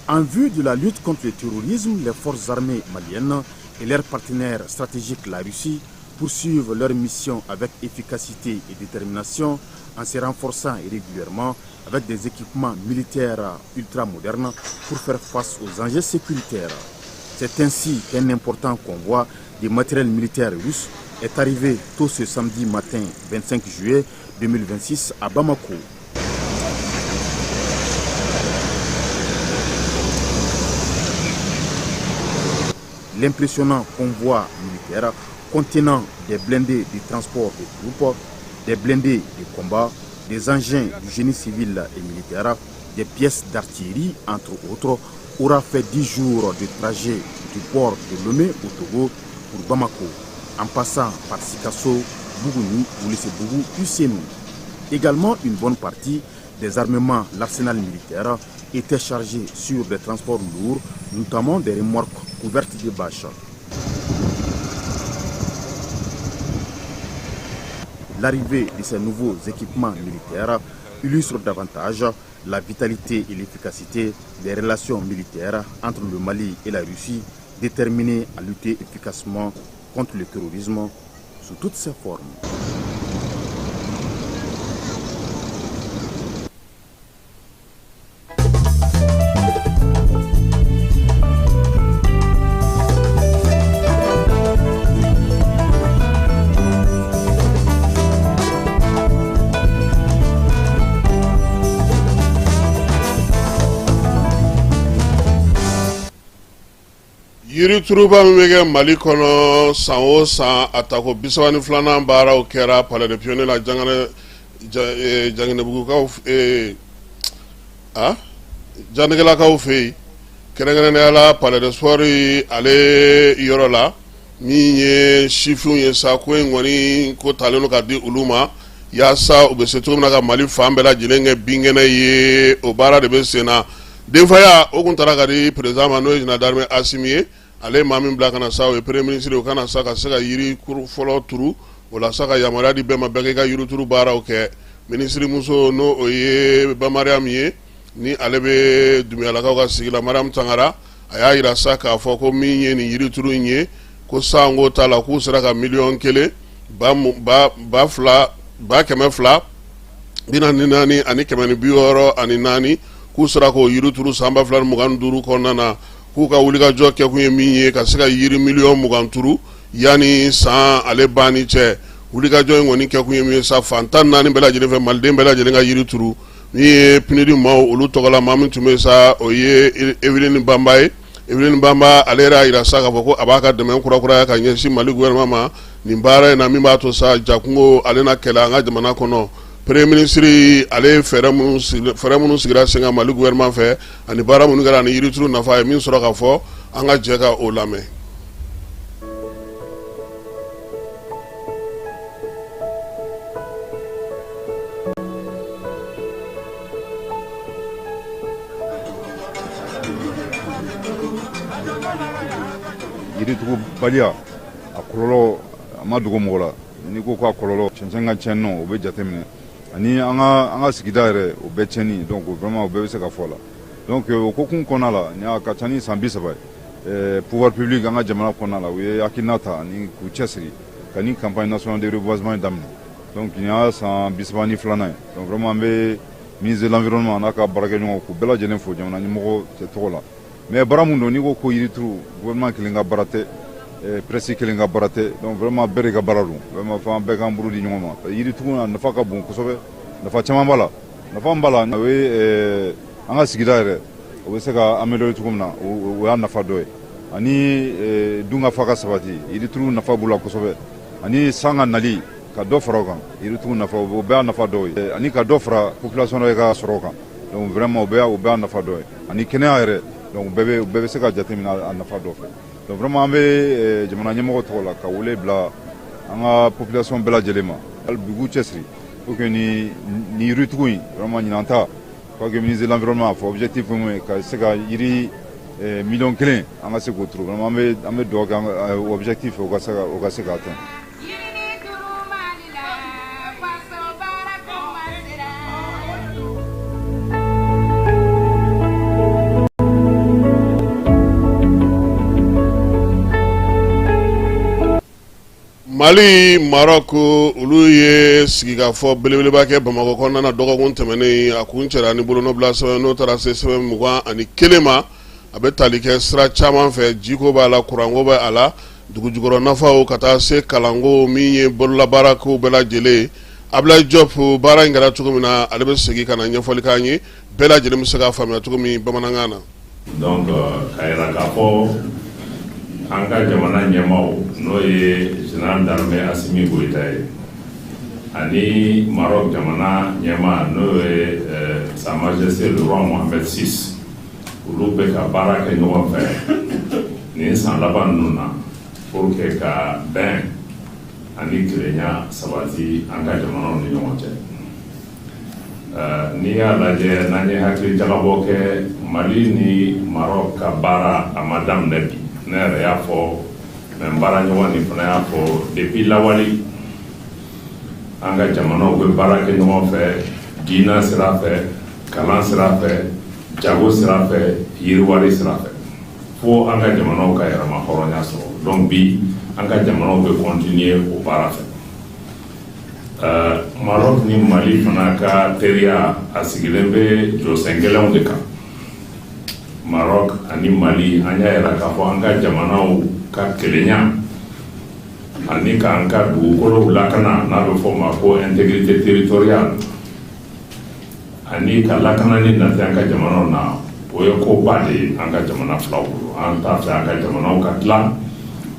En vue de la lutte contre le terrorisme, les forces armées maliennes et leurs partenaires stratégiques, la Russie, poursuivent leur mission avec efficacité et détermination en se renforçant régulièrement avec des équipements militaires ultra-modernes pour faire face aux enjeux sécuritaires. C'est ainsi qu'un important convoi de matériel militaire russe est arrivé tôt ce samedi matin 25 juillet 2026 à Bamako. L'impressionnant convoi militaire contenant des blindés de transport de troupes, des blindés de combat, des engins du génie civil et militaire, des pièces d'artillerie, entre autres, aura fait 10 jours de trajet du port de Lomé au Togo pour Bamako, en passant par Sikasso, Bougouni, Ouéléssébougou puis Sénou. Également, une bonne partie des armements, l'arsenal militaire, était chargé sur des transports lourds, notamment des remorques couvertes de bâches. L'arrivée de ces nouveaux équipements militaires illustre davantage la vitalité et l'efficacité des relations militaires entre le Mali et la Russie, déterminées à lutter efficacement contre le terrorisme sous toutes ses formes. Yirituruba min bɛ kɛ Mali kɔnɔ san o san, a tako 32nan baaraw kɛra Palais des Pionniers la Janginɛbugukaw, a Janɛgɛlakaw fɛ yen, kɛrɛnkɛrɛnnenya la Palais des Sports ale yɔrɔ la. Min ye sifinw ye sa, ko in kɔni ko talen don ka di olu ma yaasa u bɛ se cogo min na ka Mali fan bɛɛ lajɛlen kɛ binkɛnɛ ye, o baara de bɛ sen na. Denfaya o kun taara ka di président ma, n'o ye général d'armée Asimi ye. Ale ye maa min bila ka na sa, o ye premier ministre ye, o ka na sa ka se ka yiri fɔlɔ turu. O la sa, ka yamaruya di bɛɛ ma, bɛɛ k'i ka yirituru baaraw kɛ. Minisiri muso, n'o o ye ba Mariam ye, ni ale bɛ Dunbiyalakaw ka sigi la, Mariam Tangara, a y'a jira sa k'a fɔ ko min ye nin yirituru in ye, ko sanko t'a la, k'u sera ka miliyɔn 1 ba fila ba 244 164, k'u sera k'o yirituru san 2025 kɔnɔna na. K'u ka wulikajɔ kɛkun ye min ye, ka se ka yiri miliyɔn 20 turu yanni san ale banni cɛ. Wulikajɔ in kɔni kɛkun ye min ye sa, fan 14 bɛɛ lajɛlen fɛ, maliden bɛɛ lajɛlen ka yiri turu. Min ye PNUD maaw olu tɔgɔ la, maa min tun bɛ sa, o ye Evelyne Banba ye. Evelyne Banba ale yɛrɛ y'a jira sa k'a fɔ ko a b'a ka dɛmɛ kurakuraya ka ɲɛsin Mali gouvernement ma nin baara in na, min b'a to sa jakungo ale na kɛlɛ an ka jamana kɔnɔ. Premier ministre ale ye fɛɛrɛ minnu sigira sen kan Mali gouvernement fɛ ani baara minnu kɛra ani yirituru nafa ye min sɔrɔ ka fɔ, an ka jɛ ka o lamɛn. Yiritugubaliya a kɔlɔlɔ a ma dogo mɔgɔ la. N'i ko k'a kɔlɔlɔ, cɛncɛn ka tiɲɛ nɔ, o bɛ jateminɛ, ani an ka sigida yɛrɛ, o bɛɛ tiɲɛni. Donc vraiment, o bɛɛ bɛ se ka fɔ a la. Donc o kokun kɔnɔna la, ni a ka ca ni san 30 ye, pouvoir public an ka jamana kɔnɔna la, u ye hakilina ta ani k'u cɛsiri ka ni campagne nationale de reboisement daminɛ. Donc nin y'a san 32nan ye. Donc vraiment, an bɛ ministre de l'Environnement n'a ka baarakɛɲɔgɔnw, k'u bɛɛ lajɛlen fo jamana ɲɛmɔgɔ tɔgɔ la. Mais baara mun don, n'i ko ko yirituru, gouvernement kelen ka baara tɛ, presse kelen ka baara tɛ. Donc vraiment, bɛɛ de ka baara don. Vraiment, fo an bɛɛ k'an bolo di ɲɔgɔn ma. Yiritugu a nafa ka bon kosɛbɛ, nafa caman b'a la. Nafa min b'a la, o ye an ka sigida yɛrɛ, o bɛ se ka améliorer cogo min na, o y'a nafa dɔ ye. Ani dunkafa ka sabati, yirituru nafa b'u la kosɛbɛ. Ani san ka nali, ka dɔ fara o kan, yirituru nafa, o bɛɛ y'a nafa dɔw ye. Ani ka dɔ fara population yɛrɛ ka sɔrɔ kan. Donc vraiment, o bɛɛ y'a nafa dɔ ye. Ani kɛnɛya yɛrɛ. Donc bɛɛ bɛ se ka jateminɛ a nafa dɔ fɛ. Donc vraiment, an bɛ jamana ɲɛmɔgɔ tɔgɔ la ka wele bila an ka population bɛɛ lajɛlen ma, hali bi k'u cɛsiri pour que ni yiritugu in, vraiment, ɲinan ta, quoi que ministre de l'Environnement a fɔ, objectif mun ye ka se ka yiri 1 million, an ka se k'o turu. Vraiment, an bɛ dugawu kɛ objectif o ka se ka atteindre. Mali, Maroc, olu ye sigikafɔ belebeleba kɛ Bamakɔ kɔnɔna na dɔgɔkun tɛmɛnen. A kun cɛra ni bolonɔbila sɛbɛn, n'o taara se sɛbɛn 21 ma. A bɛ tali kɛ sira caman fɛ: jiko b'a la, kuranko bɛ a la, dugujukɔrɔ nafaw, ka taa se kalanko, min ye bololabaarako bɛɛ lajɛlen. Abdoulaye Diop, baara in kɛra cogo min na, ale bɛ segin ka na ɲɛfɔli k'an ye, bɛɛ lajɛlen bɛ se k'a faamuya cogo min bamanankan na. Donc ka yira k'a fɔ an ka jamana ɲɛmaaw, n'o ye général d'armée Assimi Goïta ye, ani Maroc jamana ɲɛmaa, n'o ye Sa Majesté le roi Mohamed VI, olu bɛ ka baara kɛ ɲɔgɔn fɛ nin san laban ninnu na pour que ka bɛn ani kelenya sabati an ka jamanaw ni ɲɔgɔn cɛ. N'i y'a lajɛ, n'an ye hakili jagabɔ kɛ, Mali ni Maroc ka baara, a ma daminɛ bi. Ne yɛrɛ y'a fɔ, mɛ n baara ɲɔgɔn nin fana y'a fɔ, depuis lawali, an ka jamanaw bɛ baara kɛ ɲɔgɔn fɛ diina sira fɛ, kalan sira fɛ, jago sira fɛ, yiriwari sira fɛ, fo an ka jamanaw ka yɛrɛma hɔrɔnya sɔrɔ. Donc bi, an ka jamanaw bɛ continuer o baara fɛ. Maroc ni Mali fana ka teriya, a sigilen bɛ jɔsen gɛlɛnw de kan. Maroc ani Mali, an y'a yira k'a fɔ an ka jamanaw ka kelenya ani k'an ka dugukolow lakana, n'a bɛ fɔ o ma ko intégrité territoriale, ani ka lakanani nati an ka jamanaw na, o ye koba de ye an ka jamana filaw bolo. An t'a fɛ an ka jamanaw ka tila,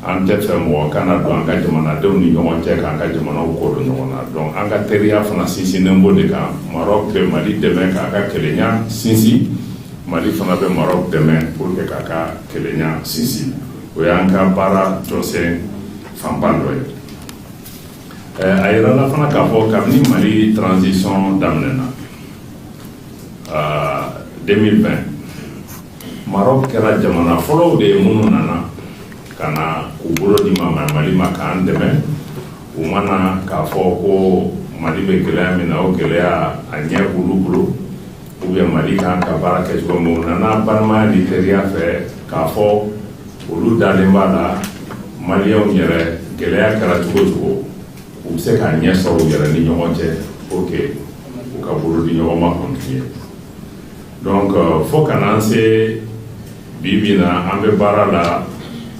an tɛ fɛ mɔgɔ kana don an ka jamanadenw ni ɲɔgɔn cɛ, k'an ka jamanaw ko don ɲɔgɔn na. Donc an ka teriya fana sinsinnen b'o de kan. Maroc bɛ Mali dɛmɛ k'a ka kelenya sinsin, Mali fana bɛ Maroc dɛmɛ pour que k'a ka kelenya sinsin. O y'an ka baara jɔsen fanba dɔ ye. A yirala fana k'a fɔ kabini Mali transition daminɛna 2020, Maroc kɛra jamana fɔlɔw de ye minnu nana ka na k'u bolo di ma Mali ma k'an dɛmɛ. U ma na k'a fɔ ko Mali bɛ gɛlɛya min na, o gɛlɛya a ɲɛ b'olu bolo, ou bien Mali kan ka baara kɛ cogo min. U nana balimaya ni teriya fɛ, k'a fɔ olu dalen b'a la, Maliyɛnw yɛrɛ, gɛlɛya kɛra cogo o cogo, u bɛ se k'a ɲɛ sɔrɔ u yɛrɛ ni ɲɔgɔn cɛ pour que u ka bolo di ɲɔgɔn ma continuer. Donc fo ka n'an se bi bi na, an bɛ baara la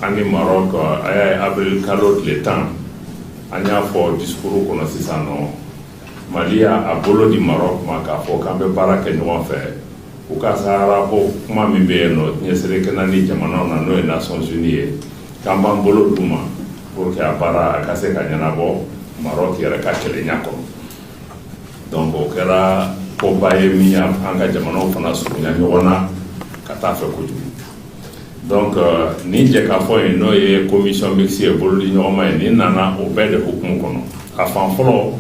an ni Maroc. A y'a ye, avril kalo tile 10, an y'a fɔ discours kɔnɔ sisan nɔ, Mali y'a bolo di Maroc ma k'a fɔ k'an bɛ baara kɛ ɲɔgɔn fɛ u ka Sahara ko kuma min bɛ yen nɔ, diɲɛ seleke naani jamanaw na, n'o ye Nations Unies ye, k'an b'an bolo d'u ma pour que a baara a ka se ka ɲɛnabɔ Maroc yɛrɛ ka kelenya kɔnɔ. Donc o kɛra koba ye min y'an ka jamanaw fana surunya ɲɔgɔn na ka taa fɛ kojugu. Donc nin jɛkafɔ in, n'o ye commission mixte ye, bolodi ɲɔgɔnma ye, nin nana o bɛɛ de hukumu kɔnɔ. A fan fɔlɔ,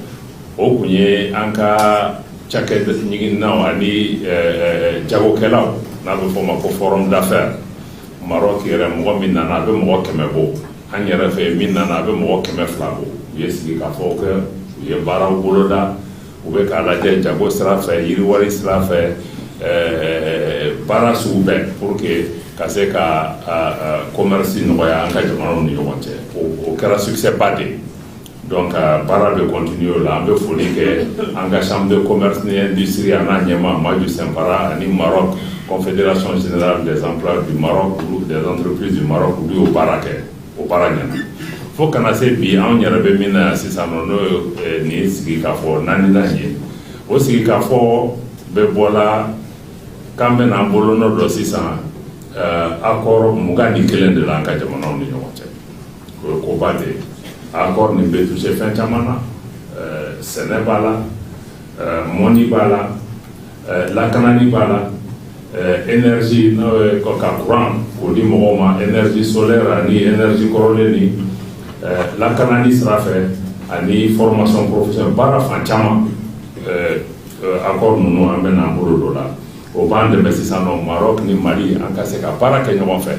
o kun ye an ka cakɛ ɲiginnaw ani jagokɛlaw, n'a bɛ fɔ o ma ko forum d'affaires. Maroc yɛrɛ mɔgɔ min nana, a bɛ mɔgɔ 100 bɔ. An yɛrɛ fɛ, min nana, a bɛ mɔgɔ 200 bɔ. U ye sigikafɔw kɛ, u ye baaraw boloda, u bɛ k'a lajɛ jago sira fɛ, yiriwari sira fɛ, baara sugu bɛɛ, pour que ka se ka commerce nɔgɔya an ka jamanaw ni ɲɔgɔn cɛ. O kɛra succès ba de ye. Donc baara bɛ continuer o la. An bɛ foli kɛ an ka chambre de commerce ni industrie, a n'a ɲɛmaa Maju Sɛnpara, ani Maroc Confédération générale des emplois du Maroc, des entreprises du Maroc. Olu y'o baara kɛ, o baara ɲɛna fo kana se bi. Anw yɛrɛ bɛ min na yan sisan nɔ, n'o ye nin sigikafɔ naaninan ye, o sigikafɔ bɛ bɔla k'an bɛna an bolonɔ dɔ sisan accord 21 de la an ka jamanaw ni ɲɔgɔn cɛ. O ye koba de ye. Accord nin bɛ toucher fɛn caman na: sɛnɛ b'a la, mɔni b'a la, lakanani b'a la, énergie, n'o ye ka courant k'o di mɔgɔw ma, énergie solaire ani énergie kɔrɔlen, ni lakanani sira fɛ, ani formation professionnelle, baara fan caman. Accord ninnu, an bɛna an bolo don la. O b'an dɛmɛ sisan nɔ, Maroc ni Mali, an ka se ka baara kɛ ɲɔgɔn fɛ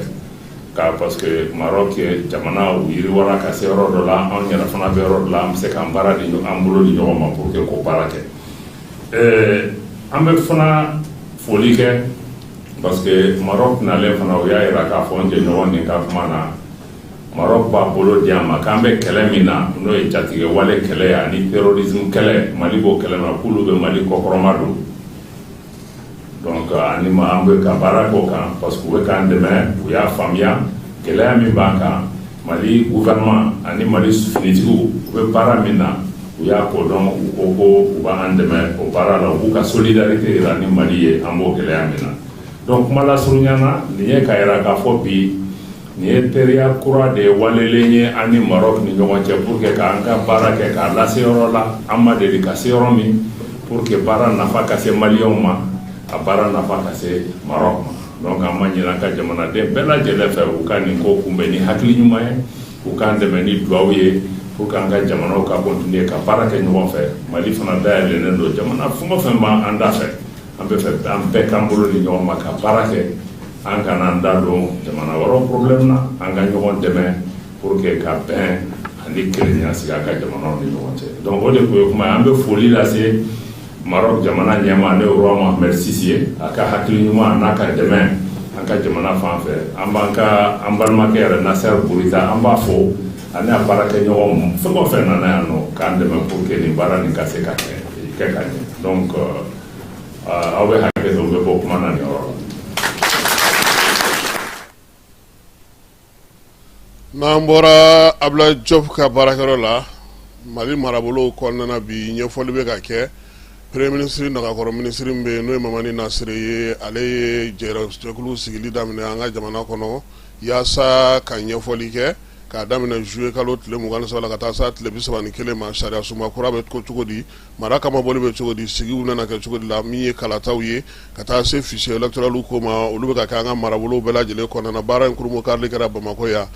ka, parce que Maroc jamana, u yiriwara ka se yɔrɔ dɔ la, anw yɛrɛ fana bɛ yɔrɔ dɔ la, an bɛ se k'an baara di, an bolo di ɲɔgɔn ma pour que k'o baara kɛ. An bɛ fana foli kɛ, parce que Maroc nalen fana, o y'a yira k'a fɔ n jɛɲɔgɔn nin ka kuma na, Maroc b'a bolo di an ma k'an bɛ kɛlɛ min na, n'o ye jatigɛwale kɛlɛ ani terrorisme kɛlɛ, Mali b'o kɛlɛ na, k'olu bɛ Mali kɔkɔrɔma don. Donc ani ma an bɛ ka baara k'o kan, parce que u bɛ k'an dɛmɛ. U y'a faamuya gɛlɛya min b'an kan, Mali gouvernement ani Mali finitigiw, u bɛ baara min na, u y'a kodɔn. U ko ko u b'an dɛmɛ o baara la, u b'u ka solidarité yira ni Mali ye, an b'o gɛlɛya min na. Donc kuma lasurunya na, nin ye k'a yira k'a fɔ bi, nin ye teriya kura de ye walelen ye an ni Maroc ni ɲɔgɔn cɛ, pour que k'an ka baara kɛ k'a lase yɔrɔ la an ma deli ka se yɔrɔ min, pour que baara nafa ka se Maliyɛnw ma, a baara nafa ka se Maroc ma. Donc an ma ɲini an ka jamanaden bɛɛ lajɛlen fɛ, u ka nin ko kunbɛn ni hakili ɲuman ye, u k'an dɛmɛ ni duwawu ye, pour que an ka jamanaw ka continuer ka baara kɛ ɲɔgɔn fɛ. Mali fana dayɛlɛnnen don, jamana fɛn o fɛn b'an da fɛ, an bɛ fɛ an bɛɛ k'an bolo di ɲɔgɔn ma ka baara kɛ. An kana an da don jamana wɛrɛw problème na, an ka ɲɔgɔn dɛmɛ pour que ka bɛn ani kelenya sigi an ka jamanaw ni ɲɔgɔn cɛ. Donc o de tun ye kuma ye. An bɛ foli lase Maroc jamana ɲɛmaa, n'o ye roi Mohamed VI ye, a ka hakili ɲuman n'a ka dɛmɛ an ka jamana fan fɛ. An b'an ka an balimakɛ yɛrɛ Nasser Bourita, an b'a fo, ani a baarakɛɲɔgɔn fɛn o fɛn nana yan nɔ k'an dɛmɛ pour que nin baara nin ka se ka kɛ ka ɲɛ. Donc aw bɛ hakɛ to, n bɛ bɔ kuma na nin yɔrɔ la. N'an bɔra Abdoulaye Diop ka baarakɛyɔrɔ la, Mali marabolo kɔnɔna na, bi ɲɛfɔli bɛ ka kɛ. Premier ministre nagakɔrɔ minisiri min bɛ yen, n'o ye Mamani Nasire ye, ale ye jɛkulu sigili daminɛ an ka jamana kɔnɔ yaasa ka ɲɛfɔli kɛ k'a daminɛ juillet kalo tile 23 la ka taa se tile 31 ma. Sariya sunba kura bɛ ko cogo di? Mara kamabɔli bɛ cogo di? Sigiw nana kɛ cogo di la? Min ye kalataw ye, ka taa se fichier électoral ko ma, olu bɛ ka kɛ an ka marabolo bɛɛ lajɛlen kɔnɔna na. Baara in kurunbonkarili kɛra Bamakɔ yan.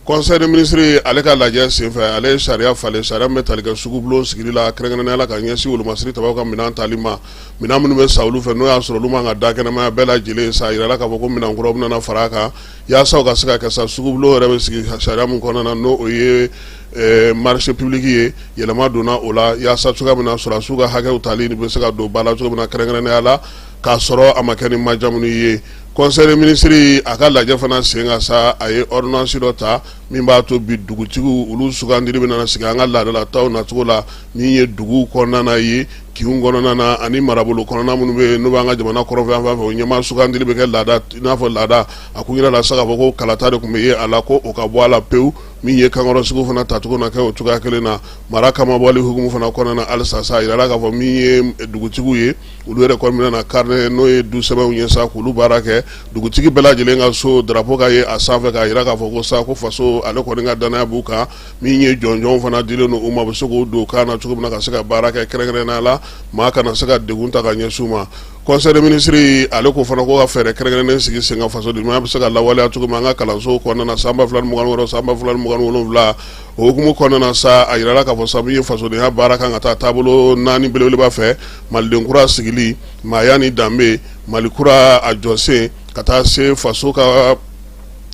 Conseil des ministres ale ka lajɛ senfɛ, ale ye sariya falen, sariya min bɛ tali kɛ sugubulon sigili la, kɛrɛnkɛrɛnnenya la ka ɲɛsin wolomasiri tabaw ka minɛn tali ma, minɛn minnu bɛ san olu fɛ, n'o y'a sɔrɔ olu man ka da kɛnɛmaya bɛɛ lajɛlen sa. A yirala k'a fɔ ko minɛn kuraw bɛna fara a kan yaasa u ka se ka kɛ sa. Sugubulon yɛrɛ bɛ sigi sariya min kɔnɔna na, n'o o ye marché public ye, yɛlɛma donna o la yaasa cogoya min na sɔrɔdasiw ka hakɛw tali bɛ se ka don ba la cogo min na, kɛrɛnkɛrɛnnenya la k'a sɔrɔ a ma kɛ ni majamuni ye. Conseil des ministres a ka lajɛ fana sen kan sa, a ye ordonnance dɔ ta min b'a to bi dugutigiw, olu sugandili bɛna sigi an ka laadalataw nacogo la, min ye duguw kɔnɔna ye, kinw kɔnɔna na, ani marabolo kɔnɔna minnu bɛ yen, n'o b'an ka jamana kɔrɔnfɛ yan fan fɛ. O ɲɛmaa sugandili bɛ kɛ laada, i n'a fɔ laada. A kun yirala sa k'a fɔ ko kalata de tun bɛ ye a la, ko o ka bɔ a la pewu. Min ye kankɔrɔsigiw fana tacogo na kɛ o cogoya kelen na. Mara kamabɔli hukumu fana kɔnɔna na halisa sa, a yirala k'a fɔ min ye dugutigiw ye, olu yɛrɛ kɔni bɛna na carnet, n'o ye du sɛbɛnw ye sa, k'olu baara kɛ. Dugutigi bɛɛ lajɛlen ka so, drapeau ka ye a sanfɛ k'a jira k'a fɔ ko sa, ko faso ale kɔni ka danaya b'u kan. Min ye jɔnjɔnw fana dilen don u ma, u bɛ se k'o don kan na cogo min na ka se ka baara kɛ, kɛrɛnkɛrɛnnenya la maa kana se ka degun ta ka ɲɛsin u ma. Conseil des ministres ale ko fana ko ka fɛɛrɛ kɛrɛnkɛrɛnnen sigi sen kan, fasoden ɲumanya bɛ se ka lawaleya cogo min an ka kalansow kɔnɔna na san 2026, san 2027. O hukumu kɔnɔna na sa, a yirala k'a fɔ sa, min ye fasodenya baara kan ka taa taabolo naani belebeleba fɛ: Maliden kura sigili, maaya ni danbe, Mali kura a jɔsen, ka taa se faso ka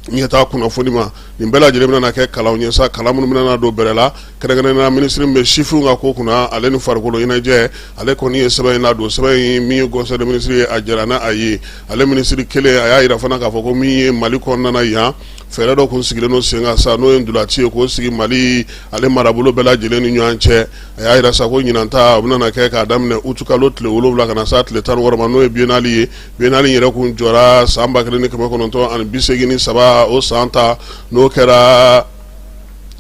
Ɲɛtaa kunnafoni ma nin bɛɛ lajɛlen bɛna kɛ kalanw ye sa, kalan minnu bɛna don bɛrɛ la, kɛrɛnkɛrɛnnenya minisiri min bɛ sifinw ka ko kunna ale ni farikolo ɲɛnajɛ, ale kɔni ye sɛbɛn in ladon. Sɛbɛn in min ye conseil des ministres ye, a jɛra n'a ye. Ale minisiri kelen a y'a jira fana k'a fɔ ko min ye Mali kɔnɔna yan, fɛɛrɛ dɔ kun sigilen don sen kan sa, n'o ye ntolaci ye k'o sigi Mali ale marabolo bɛɛ lajɛlen ni ɲɔgɔn cɛ. A y'a jira sa ko ɲinan ta o bɛna kɛ k'a daminɛ utukalo tile 7 ka na s'a tile 16 ma, n'o ye biennale ye. Biennale in yɛrɛ kun jɔra san 1983, o san ta n'o kɛra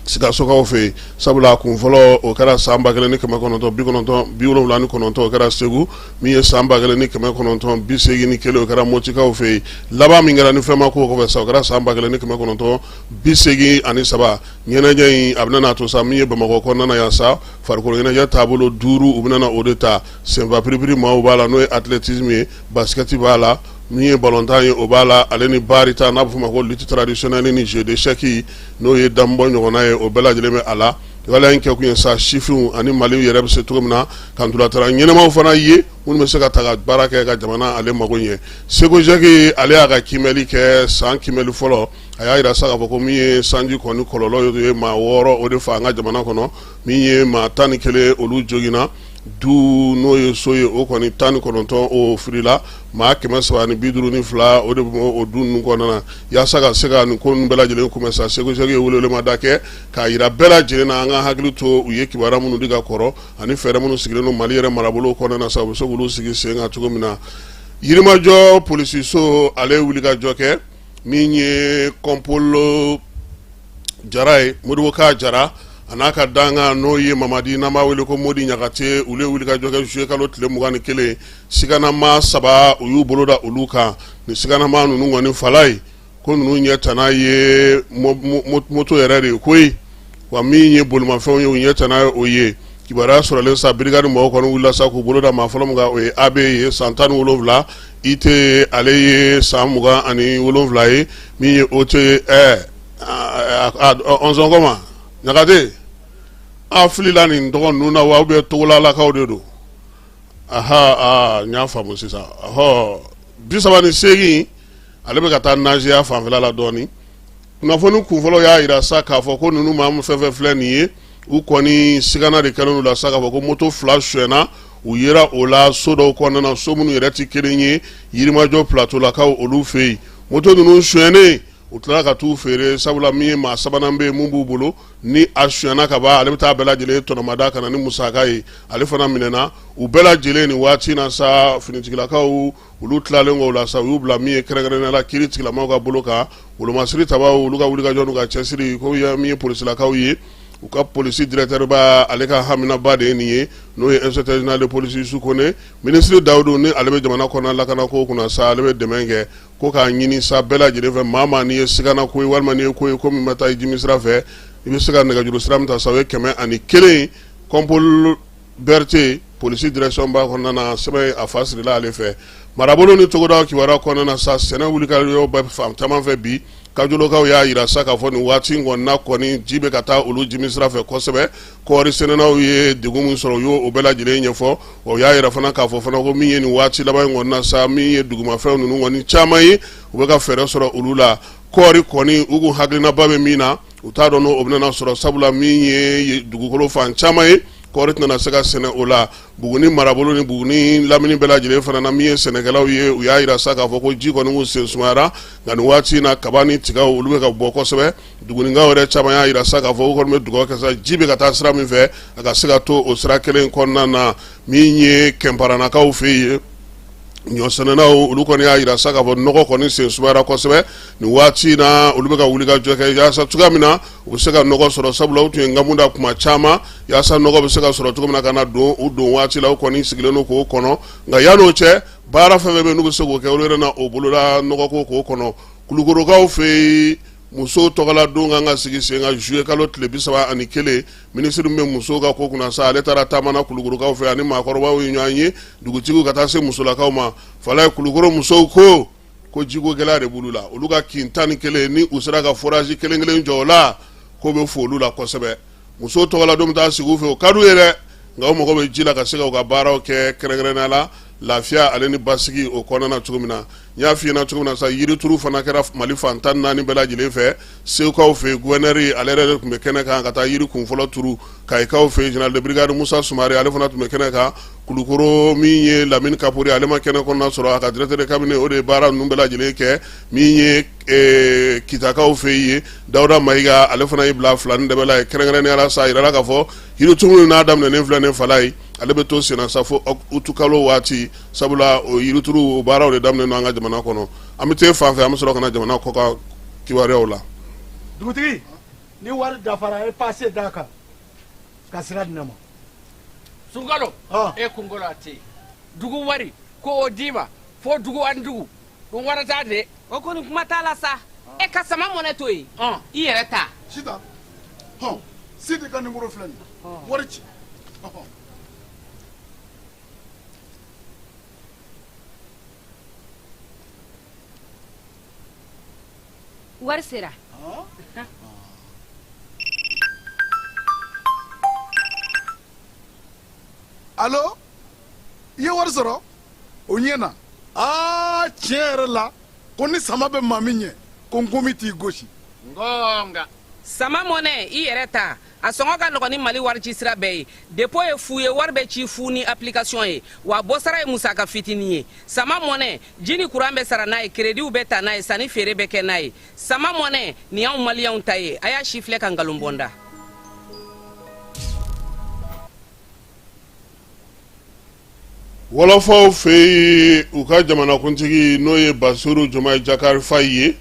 Sikasokaw fɛ yen, sabula a kun fɔlɔ o kɛra san 1979, o kɛra Segu. Min ye san 1981, o kɛra Motikaw fɛ yen. Laban min kɛra ni fɛn ma k'o kɔfɛ sa, o kɛra san 1983. Ɲɛnajɛ in a bɛna to sa min ye Bamakɔ kɔnɔna yan sa, farikolo ɲɛnajɛ taabolo 5 u bɛna o de ta. Senfa piripiri maaw b'a la, n'o ye athlétisme ye, basket b'a la, min ye balontan ye o b'a la, ale ni barita n'a bɛ f'o ma ko lutte traditionnelle ni jeu d'échec, n'o ye danbɔ ɲɔgɔnna ye, o bɛɛ lajɛlen bɛ a la. Waleya in kɛkun ye sa sifinw ani Mali yɛrɛ bɛ se cogo min na ka ntolatan ɲɛnamaw fana ye minnu bɛ se ka ta ka baara kɛ ka jamana ale mago ɲɛ. SECOGEC ale y'a ka kiimɛli kɛ, san kiimɛli fɔlɔ. A y'a jira sa k'a fɔ ko min ye sanji kɔni kɔlɔlɔ ye, maa 6 o de fa an ka jamana kɔnɔ, min ye maa 11 olu joginna, du n'o ye so ye o kɔni 19 o firila, maa 352 o de bɛ o du ninnu kɔnɔna na. Yaasa ka se ka nin ko ninnu bɛɛ lajɛlen kunbɛn sa, SECOGEC ye welewelemada kɛ k'a jira bɛɛ lajɛlen na an ka hakili to u ye kibaruya minnu di ka kɔrɔ ani fɛɛrɛ minnu sigilen don Mali yɛrɛ marabolo kɔnɔna na sa, u bɛ se k'olu sigi sen kan cogo min na. Yirimajɔ polisiso ale ye wulikajɔ kɛ, min ye kɔnpolo Jara ye, Modibo Ka Jara a n'a ka dankan n'o ye Mamadi, n'an b'a wele ko Modi Ɲagate, olu ye wulikajɔ kɛ juillet kalo tile 21. Siganamaa 3 u y'u bolo da olu kan. Nin siganamaa ninnu kɔni fala ye ko ninnu ɲɛ tana ye moto yɛrɛ de ye koyi, wa min ye bolimafɛnw ye u ɲɛ tana ye o ye. Kibaruya sɔrɔlen sa, brigade mɔgɔw kɔni wulila sa k'u bolo da maa fɔlɔ min kan, o ye AB ye, san 17, IT ale ye san 27 ye, min ye OT ye ɔnzɔn Ɲagate a filila nin tɔgɔ ninnu na wa, ou bien Togolalakaw de don. Aha, n y'a faamu sisan. Ɔhɔ, 38, ale bɛ ka taa Naziya fanfɛla la dɔɔnin. Kunnafoni kunfɔlɔ y'a jira sa k'a fɔ ko ninnu maa fɛn fɛn filɛ nin ye, u kɔni sigana de kɛlen la sa k'a fɔ ko moto 2 sonyɛna, u yera o la so dɔw kɔnɔna na, so minnu yɛrɛ tɛ kelen ye, Yirimajɔ Plateaulakaw olu fɛ yen. Moto ninnu sonyɛnen, u tilala ka t'u feere, sabula min ye maa sabanan bɛ yen mun b'u bolo, ni a sonyɛna ka ban, ale bɛ taa bɛɛ lajɛlen tɔnɔmada ka na ni musaka ye, ale fana minɛna. U bɛɛ lajɛlen nin waati na sa, finitigilakaw olu tilalen kɔ o la sa, u y'u bila min ye kɛrɛnkɛrɛnnenya la kiiri tigilamaw ka bolo kan. Wolomasiri tabaw olu ka wulikajɔ n'u ka cɛsiri ko min ye polisilakaw ye, u ka polisi directeur ba ale ka haminaba de ye nin ye, n'o ye inspecteur général de police Yusu Kone. Minisiri Dawudu ni ale bɛ jamana kɔnɔna lakanako kunna sa, ale bɛ dɛmɛ kɛ ko k'a ɲini sa bɛɛ lajɛlen fɛ, maa maa n'i ye sigana ko ye walima n'i ye ko ye ko min bɛ taa i jimi sira fɛ, i bɛ se ka nɛgɛjuru sira min ta sa, o ye 101. Kɔnpol Berete polisi direction ba kɔnɔna na, sɛbɛn a fa sirila ale fɛ. Marabolo ni togodaw kibaruya kɔnɔna na sa, sɛnɛ wulikajɔ bɛ fan caman fɛ bi. Kajolokaw y'a jira sa k'a fɔ nin waati in kɔni na kɔni ji bɛ ka taa olu jimi sira fɛ kosɛbɛ. Kɔɔri sɛnɛnaw ye degun min sɔrɔ, u y'o bɛɛ lajɛlen ɲɛfɔ. Wa u y'a jira fana k'a fɔ fana ko min ye nin waati laban in kɔni na sa, min ye dugumafɛnw ninnu kɔni caman ye, u bɛ ka fɛɛrɛ sɔrɔ olu la. Kɔɔri kɔni u kun hakilinaba bɛ min na, u t'a dɔn n'o bɛna sɔrɔ, sabula min ye dugukolo fan caman ye, kɔɔri tɛna se ka sɛnɛ o la. Buguni marabolo ni Buguni lamini bɛɛ lajɛlen fana na, min ye sɛnɛkɛlaw ye, u y'a jira sa k'a fɔ ko ji kɔni kun sen sumayara, nka nin waati in na kaba ni tigaw olu bɛ ka bɔ kosɛbɛ. Dugunikaw yɛrɛ caman y'a jira sa k'a fɔ u kɔni bɛ dugawu kɛ sa, ji bɛ ka taa sira min fɛ, a ka se ka to o sira kelen kɔnɔna na. Min ye Kɛnparanakaw fɛ yen, ɲɔsɛnɛnaw olu kɔni y'a jira sa k'a fɔ nɔgɔ kɔni sen sumayara kosɛbɛ nin waati in na. Olu bɛ ka wuli ka jɔ kɛ yaasa cogoya min na u bɛ se ka nɔgɔ sɔrɔ, sabula u tun ye nkamu da kuma caman yaasa nɔgɔ bɛ se ka sɔrɔ cogo min na ka na don u don waati la. U kɔni sigilen don k'o kɔnɔ, nka yann'o cɛ, baara fɛn fɛn bɛ n'u bɛ se k'o kɛ, olu yɛrɛ na o bolola nɔgɔko k'o kɔnɔ. Kulukorokaw fɛ yen, musow tɔgɔla don kan ka sigi sen kan juillet kalo tile 31. Minisiri min bɛ musow ka ko kunna sa, ale taara taama na Kulukorokaw fɛ, ani maakɔrɔbaw ye ɲɔgɔn ye, dugutigiw ka taa se musolakaw ma. Falaye Kulukoro musow ko jiko gɛlɛya de b'olu la. Olu ka kin 11, ni u sera ka forage kelen kelen jɔ o la, k'o bɛ fo olu la kosɛbɛ. Musow tɔgɔla don bɛ taa sigi u fɛ, o ka d'u ye dɛ, nka u mago bɛ ji la ka se ka u ka baaraw kɛ, kɛrɛnkɛrɛnnenya la lafiya ale ni basigi o kɔnɔna na cogo min na. N y'a f'i ɲɛna cogo min na sa, yirituru fana kɛra Mali fan 14 bɛɛ lajɛlen fɛ. Segukaw fɛ yen, gouverneur ale yɛrɛ de tun bɛ kɛnɛ kan ka taa yiri kun fɔlɔ turu. Kayikaw fɛ yen, général de brigade Musa Sumare ale fana tun bɛ kɛnɛ kan. Kulukoro min ye Lamini Kapori, ale ma kɛnɛ kɔnɔna sɔrɔ, a ka directeur de cabinet o de ye baara ninnu bɛɛ lajɛlen kɛ. Min ye Kitakaw fɛ yen, Dawuda Mayiga ale fana y'i bila fila ni dɛbɛ la ye. Kɛrɛnkɛrɛnnenya la sa, a yirala k'a fɔ yirituru n'a daminɛnen filɛ nin fala ye, ale bɛ to senna sa fo utukalo waati, sabula o yirituru o baaraw de daminɛ an ka jamana kɔnɔ. An bɛ taa fan fɛ, an bɛ sɔrɔ ka na jamana kɔkan kibaruyaw la. Dugutigi, ni wari dafara, e pase d'a kan ka sira di ne ma. Sunkalo, e kunkolo a tɛ dugu wari ko o d'i ma fo dugu ani dugu dun wara t'a de. O kɔni kuma t'a la sa, e ka sama mɔnɛ to yen, i yɛrɛ ta. Sitan, hɔn, Sidi ka nimoro filɛ nin ye, wari ci. Wari sera. Alo, i ye wari sɔrɔ? O ɲɛna. Aa, tiɲɛ yɛrɛ la, ko ni sama bɛ maa min ɲɛ, ko nkomi t'i gosi. Ngonga. Sama mɔnɛ, i yɛrɛ ta, a sɔngɔ ka nɔgɔn ni Mali wari ci sira bɛɛ ye. Dépôt ye fu ye, wari bɛ ci fu ni application ye, wa bɔsara ye musaka fitinin ye. Sama mɔnɛ, ji ni kuran bɛ sara n'a ye, créditw bɛ ta n'a ye, sanni feere bɛ kɛ n'a ye. Sama mɔnɛ nin y'anw maliyɛnw ta ye. A y'a si filɛ ka nkalon bɔ n da. Wɔlɔfɔw fɛ yen, u ka jamanakuntigi n'o ye Basiru Jomayi Jakari Fayi ye,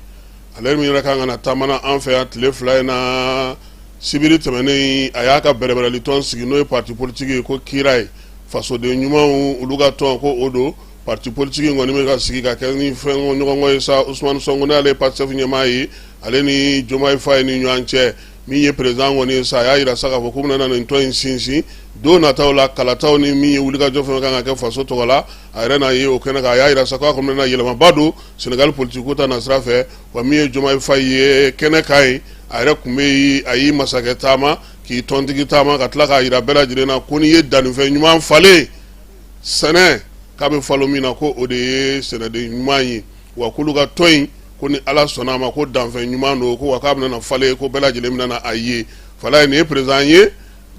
ale min yɛrɛ kan ka na taamana an fɛ yan tile 2 in na, sibiri tɛmɛnen a y'a ka bɛrɛbɛrɛli tɔn sigi, n'o ye parti politique ye ko Kira ye, fasoden ɲumanw olu ka tɔn ko o don. Parti politique kɔni bɛ ka sigi ka kɛ ni fɛn ɲɔgɔnkɔ ye sa. Usumani Sɔnko, n'ale ye Pastef ɲɛmaa ye, ale ni Jomayi Fayi ni ɲɔgɔn cɛ, min ye président kɔni ye sa, a y'a jira sa k'a fɔ k'u bɛna nin tɔn in sinsin don nataw la, kalataw ni min ye wulikajɔ fɛn kan ka kɛ faso tɔgɔ la, a yɛrɛ n'a ye o kɛnɛ kan. A y'a jira sa k'a kɔni bɛna yɛlɛmaba don Senegali politique ko ta nasira fɛ. Wa min ye Jomayi Fayi ye kɛnɛ kan ye, a yɛrɛ tun bɛ yen, a y'i masakɛ taama k'i tɔntigi taama, ka tila k'a jira bɛɛ lajɛlen na ko n'i ye dannifɛn ɲuman falen sɛnɛ k'a bɛ falo min na, ko o de ye sɛnɛden ɲuman ye. Wa k'olu ka tɔn in, ko ni Ala sɔnna a ma, ko danfɛn ɲuman don, ko wa k'a bɛna falen, ko bɛɛ lajɛlen bɛna a ye. Falaye, nin ye président ye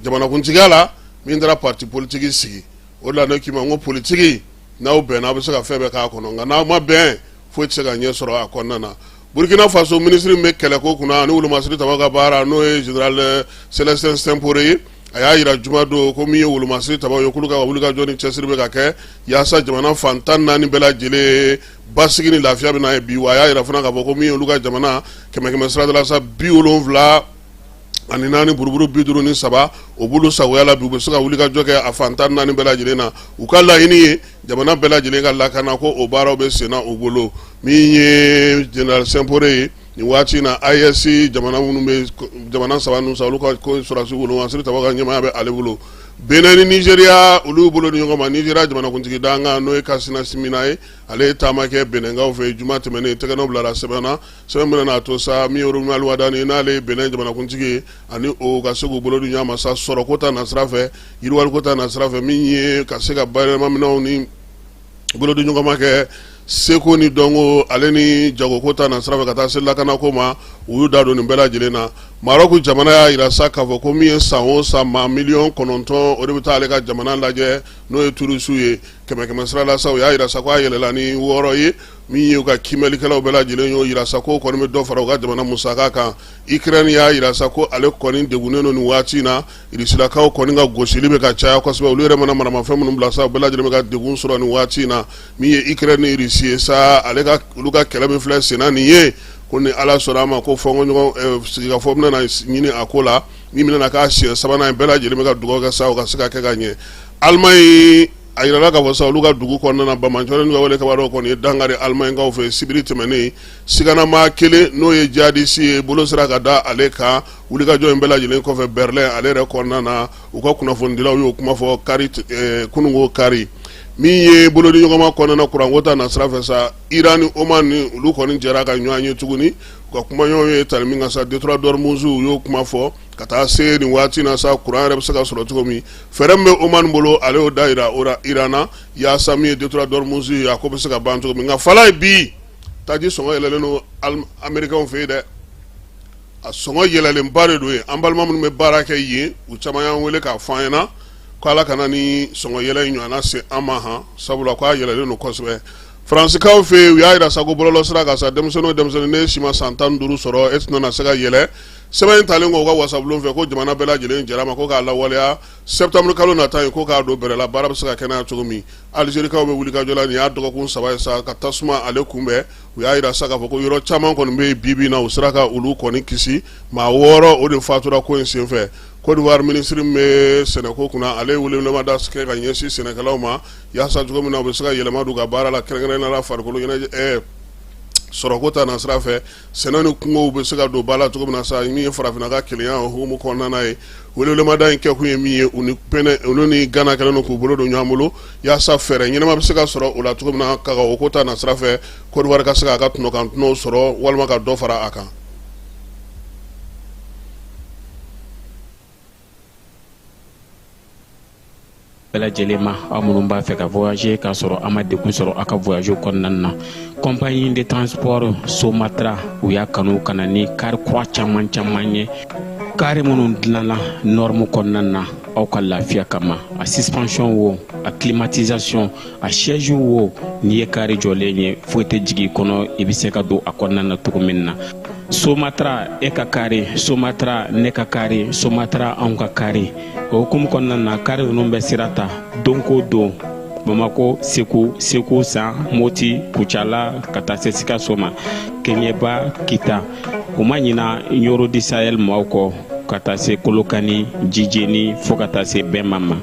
jamanakuntigiya la min taara parti politique sigi. O de la ne k'i ma n ko politique, n'aw bɛnna, aw bɛ se ka fɛn bɛɛ k'a kɔnɔ, nka n'aw ma bɛn, foyi tɛ se ka ɲɛ sɔrɔ a kɔnɔna na. Burkina Faso minisiri min bɛ kɛlɛko kunna ani wolomasiri tabaw ka baara, n'o ye général Célestin Simporé ye, a y'a jira jumadon ko min ye wolomasiri tabaw ye, k'olu ka wulikajɔ ni cɛsiri bɛ ka kɛ yaasa jamana fan 14 bɛɛ lajɛlen basigi ni lafiya bɛ na ye bi. Wa a y'a jira fana k'a fɔ ko min ye olu ka jamana kɛmɛ kɛmɛ sirada la sa, 74 buruburu 53, o b'olu sagoya la bi, u bɛ se ka wulikajɔ kɛ a fan 14 bɛɛ lajɛlen na. U ka laɲini ye jamana bɛɛ lajɛlen ka lakana, ko o baaraw bɛ senna u bolo. Min ye général Simporé ye, nin waati in na, AES jamana minnu bɛ jamana saba ninnu sa, olu ka ko sɔrɔdasi wolomasiri tabaw ka ɲɛmaaya bɛ ale bolo. Benin ni Nizeriya, olu bolo di ɲɔgɔn ma. Nizeriya jamanakuntigi dankan, n'o ye Kasina Simina ye, ale ye taama kɛ Benɛnkaw fɛ juma tɛmɛnen, tɛgɛnɔ bilara sɛbɛn na, sɛbɛn min n'a to sa, min ye Romuald Wadani, n'ale ye Benin jamanakuntigi ye, ani o ka se k'u bolo di ɲɔgɔn ma sa, sɔrɔko ta nasira fɛ, yiriwaliko ta nasira fɛ, min ye ka se ka bayɛlɛmaminɛnw ni bolo di ɲɔgɔn ma kɛ seko ni dɔnko ale ni jagoko ta nasira fɛ, ka taa se lakanako ma. U y'u da don nin bɛɛ lajɛlen na. Marɔku jamana y'a jira sa k'a fɔ ko min ye san o san maa miliyɔn 9, o de bɛ taa ale ka jamana lajɛ, n'o ye turisiw ye. Kɛmɛ kɛmɛ sira la sa, u y'a jira sa ko a yɛlɛla ni 6 ye. Min ye u ka kiimɛlikɛlaw bɛɛ lajɛlen y'o jira sa, k'o kɔni bɛ dɔ fara u ka jamana musaka kan. Ukraine y'a jira sa ko ale kɔni degunnen don nin waati in na. Irisilakaw kɔni ka gosili bɛ ka caya kosɛbɛ. Olu yɛrɛ mana maramafɛn minnu bila sa, u bɛɛ lajɛlen bɛ ka degun sɔrɔ nin waati in na. Min ye Ukraine ni Irisi ye sa, ale ka olu ka kɛlɛ min filɛ senna nin ye, ko ni Ala sɔnna a ma, ko fɔnkɔɲɔgɔn sigikafɔ bɛna na ɲini a ko la, min bɛna na k'a siɲɛ sabanan ye. Bɛɛ lajɛlen bɛ ka dugawu kɛ sa, o ka se ka kɛ ka ɲɛ. Allemagne, a yirala k'a fɔ sa, olu ka dugu kɔnɔna na, banbaanciwale n'u ka wale kabaadɔw kɔni ye dankari Allemagnekaw fɛ sibiri tɛmɛnen. Siganamaa kelen, n'o ye jihadisi ye, bolo sera ka da ale kan wulikajɔ in bɛɛ lajɛlen kɔfɛ Berlin ale yɛrɛ kɔnɔna na. U ka kunnafonidilaw y'o kuma fɔ kari, kununko kari. Min ye bolodiɲɔgɔnma kɔnɔna kuranko ta nasira fɛ sa, Iran ni Oman ni olu kɔni jɛra ka ɲɔgɔn ye tuguni. U ka kumaɲɔgɔn ye tali min kan sa, détroit d'Ormuz, u y'o kuma fɔ. Ka taa se nin waati na sa, kuran yɛrɛ bɛ se ka sɔrɔ cogo min, fɛɛrɛ min bɛ Oman bolo, ale y'o da yira Iran na yaasa min ye détroit d'Ormuz ye, a ko bɛ se ka ban cogo min. Nka Falaye, bi taji sɔngɔ yɛlɛlen don Américains fɛ yen dɛ, a sɔngɔ yɛlɛlenba de don yen. An balima minnu bɛ baara kɛ yen, u caman y'an wele k'a fɔ an ɲɛna ko Ala kana ni sɔngɔ yɛlɛ in ɲɔgɔnna se an ma han, sabula k'a yɛlɛlen don kosɛbɛ. Faransikaw fɛ yen, u y'a jira sa ko bɔlɔlɔ sira kan sa, denmisɛnnin o denmisɛnnin n'e si ma san 15 sɔrɔ, e tɛna se ka yɛlɛ. Sɛbɛn in talen kɔ u ka wasabulon fɛ, ko jamana bɛɛ lajɛlen jɛra ma ko k'a lawaleya septembre kalo nata in, ko k'a don bɛrɛ la, baara bɛ se ka kɛ n'a ye cogo min. Alizerikaw bɛ wulikajɔ la, nin y'a dɔgɔkun 3 ye sa ka tasuma ale kunbɛn. U y'a jira sa k'a fɔ ko yɔrɔ caman kɔni bɛ yen bi bi in na, u sera ka olu kɔni kisi. Maa 6 o de fatura ko in senfɛ. Côte d'Ivoire minisiri min bɛ sɛnɛko kunna, ale ye welewelemada kɛ ka ɲɛsin sɛnɛkɛlaw ma yaasa cogo min na u bɛ se ka yɛlɛma don u ka baara la, kɛrɛnkɛrɛnnenya la farikolo ɲɛnajɛ sɔrɔko ta nasira fɛ, sɛnɛ ni kungow bɛ se ka don ba la cogo min na sa, min ye farafinna ka kelenya o hukumu kɔnɔna ye. Welewelemada in kɛkun ye min ye, u ni pɛnɛ olu ni Gana kɛlen don k'u bolo don ɲɔgɔn bolo yaasa fɛɛrɛ ɲɛnama bɛ se ka sɔrɔ o la cogo min na, ka o ko ta nasira fɛ, Côte d'Ivoire ka se k'a ka tɔnɔkan tɔnɔw sɔrɔ walima ka dɔ fara a kan. Bɛɛ lajɛlen ma, aw minnu b'a fɛ ka voyager k'a sɔrɔ a ma degun sɔrɔ aw ka voyage kɔnɔna na, compagnie de transport Somatra, u y'a kanu ka na ni kari kura caman caman ye, kari minnu dilanna norme kɔnɔna na aw ka lafiya kama. A suspension wo, a climatisation, a siège wo, n'i ye kari jɔlen ye, foyi tɛ jigin i kɔnɔ, i bɛ se ka don a kɔnɔna na cogo min na. Somatra, e ka kari Somatra, ne ka kari Somatra, anw ka kari. O hukumu kɔnɔna na, kari ninnu bɛ sira ta don ko don Bamako, Segu, Segu San, Moti, Kucala, ka taa se Sikaso ma, Keɲeba, Kita. U ma ɲina Ɲoro du Sahel maaw kɔ, ka taa se Kolokani, Jijeni, fo ka taa se Bɛnma ma.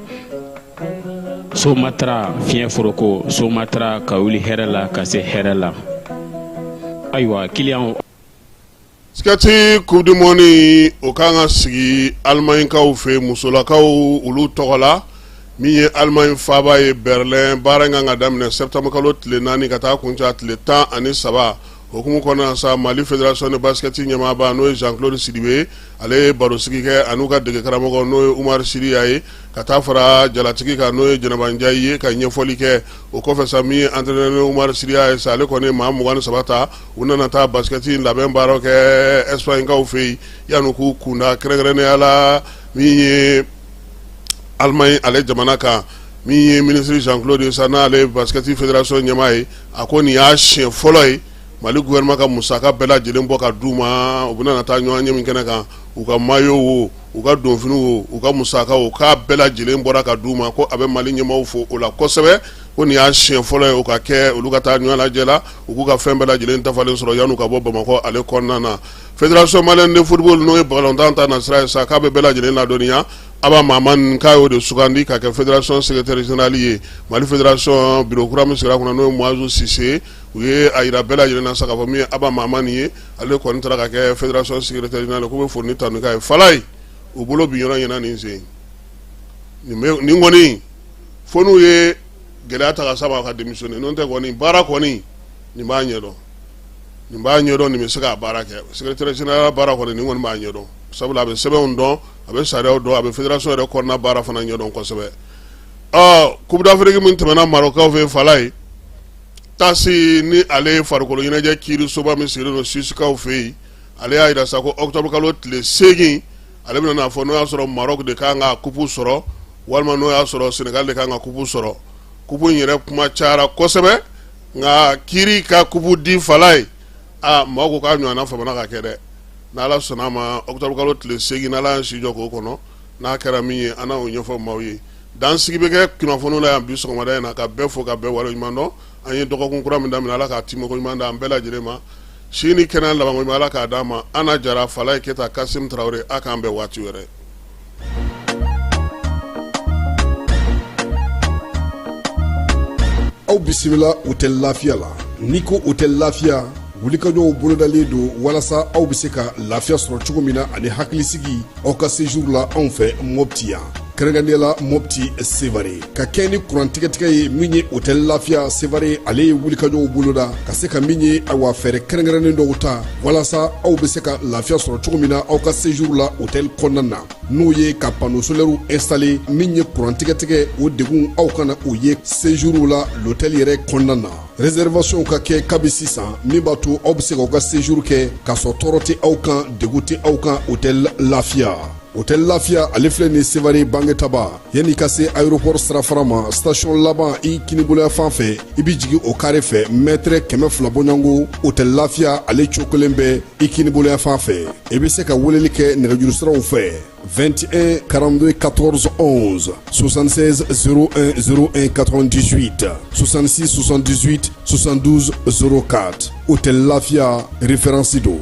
Somatra fiɲɛ foroko, Somatra ka wuli hɛrɛ la ka se hɛrɛ la. Ayiwa kiliyanw. Basket coupe du monde, o kan ka sigi Alimaɲikaw fɛ, musolakaw olu tɔgɔ la, min ye Alimaɲi faaba ye Berlin. Baara in kan ka daminɛ septembre kalo tile 4 ka taa kuncɛ a tile 13. Hukumu kɔnɔna sa, Mali fédération de basket ɲɛmaaba, n'o ye Jean Claude Sidibe, ale ye barosigi kɛ an'u ka dege karamɔgɔ, n'o ye Umar Siriya ye, ka taa fara jalatigi kan, n'o ye Jɛnɛba Njayi ye, ka ɲɛfɔli kɛ. O kɔfɛ sa, min ye entraîneur Umar Siriya ye sa, ale kɔni ye maa 23 ta, u nana taa basket labɛn baaraw kɛ Espagne kaw fɛ yen yanni k'u kunda kɛrɛnkɛrɛnnenya la min ye Allemagne ale jamana kan. Min ye minisiri Jean Claude sa, n'ale ye basket fédération ɲɛmaa ye, a ko nin y'a siɲɛ fɔlɔ ye Mali gouvernement ka musaka bɛɛ lajɛlen bɔ ka d'u ma. U bɛna taa ɲɔgɔn ye min kɛnɛ kan, u ka maillot wo, u ka donfiniw wo, u ka musaka wo, k'a bɛɛ lajɛlen bɔra ka d'u ma, ko a bɛ Mali ɲɛmaaw fo o la kosɛbɛ, ko nin y'a siɲɛ fɔlɔ ye o ka kɛ, olu ka taa ɲɔgɔn lajɛ la, u k'u ka fɛn bɛɛ lajɛlen dafalen sɔrɔ yan'u ka bɔ Bamakɔ ale kɔnɔna na. Fédération malienne de football, n'o ye balontan ta nasira ye sa, k'a bɛ bɛɛ lajɛlen ladɔnniya, Aba Mahamani, k'a y'o de sugandi ka kɛ fédération secrétaire général ye. Mali fédération bureau kura min sigira kunna, n'o ye Muazu Sise, u ye a jira bɛɛ lajɛlen na sa k'a fɔ min ye Aba Mahamani ye, ale kɔni taara ka kɛ fédération secrétaire général, k'u bɛ foli ni tanu k'a ye. Falaye, u bolo bin yɔrɔ ɲɛna nin sen nin kɔni, fo n'u ye gɛlɛya ta ka s'a ma ka démissionner, n'o tɛ kɔni baara kɔni nin b'a ɲɛdɔn, nin b'a ɲɛdɔn, nin bɛ se k'a baara kɛ. Secrétaire général baara kɔni, nin kɔni b'a ɲɛdɔn, sabula a bɛ sɛbɛnw dɔn, a bɛ sariyaw dɔn, a bɛ fédération yɛrɛ kɔnɔna baara fana ɲɛdɔn kosɛbɛ. Ɔ Coupe d'Afrique min tɛmɛna Marocaw fɛ, Falaye, TAS ni ale ye farikolo ɲɛnajɛ kiirisoba min sigilen don Suissekaw fɛ yen, ale y'a jira sa ko octobre kalo tile 8, ale bɛna n'a fɔ n'o y'a sɔrɔ Maroc de kan ka coupe sɔrɔ walima n'o y'a sɔrɔ Sénégal de kan ka coupe sɔrɔ. Coupe in yɛrɛ kuma cayara kosɛbɛ, nka kiiri ka coupe di, Falaye, aa, maaw ko k'a ɲɔgɔnna famana ka kɛ dɛ. N'Ala sɔnna a ma, octobre kalo tile 8, n'Ala y'an si jɔ k'o kɔnɔ, n'a kɛra min ye, an n'o ɲɛfɔ maaw ye. Dansigi bɛ kɛ kunnafoniw la yan bi sɔgɔmada in na, ka bɛɛ fo ka bɛɛ waleɲuman dɔn. An ye dɔgɔkun kura min daminɛ, Ala k'a timiko ɲuman d'an bɛɛ lajɛlen ma, si ni kɛnɛya labanko ɲuman, Ala k'a d'an ma. Ana Jara, Falaye Keyita, Kasim Tarawele, a k'an bɛn waati wɛrɛ. Aw bisimila Hôtel Lafiya la. N'i ko Hôtel Lafiya, wulikajɔw bolodalen don walasa aw bɛ se ka lafiya sɔrɔ cogo min na ani hakilisigi aw ka séjour la anw fɛ Mopti yan. Kɛrɛnkɛrɛnnenya la Mopti, Sevare, ka kɛ ni kuran tigɛtigɛ ye min ye, Hôtel Lafiya Sevare ale ye wulikajɔw boloda ka se ka min ye, ayiwa, fɛɛrɛ kɛrɛnkɛrɛnnen dɔw ta walasa aw bɛ se ka lafiya sɔrɔ cogo min na aw ka séjour la hôtel kɔnɔna na, n'o ye ka panneau solaire installer. Min ye kuran tigɛtigɛ, o degun aw kana o ye séjour la l'hôtel yɛrɛ kɔnɔna na. Réservation ka kɛ kabi sisan, min b'a to aw bɛ se k'aw ka séjour kɛ k'a sɔrɔ tɔɔrɔ tɛ aw kan, degun tɛ aw kan. Hôtel Lafiya, Hôtel Lafiya ale filɛ nin Sevare Bangetaba, yanni ka se aéroport sirafara ma, station laban i kiniboloya fan fɛ, i bɛ jigin o carré fɛ, mètre 200 bɔɲɔgɔnko, Hôtel Lafiya ale cokolen bɛ i kiniboloya fan fɛ. I bɛ se ka weleli kɛ nɛgɛjuru siraw fɛ: 21 42 14 11, 76 01 01 98, 66 78 72 04. Hôtel Lafia, référence do.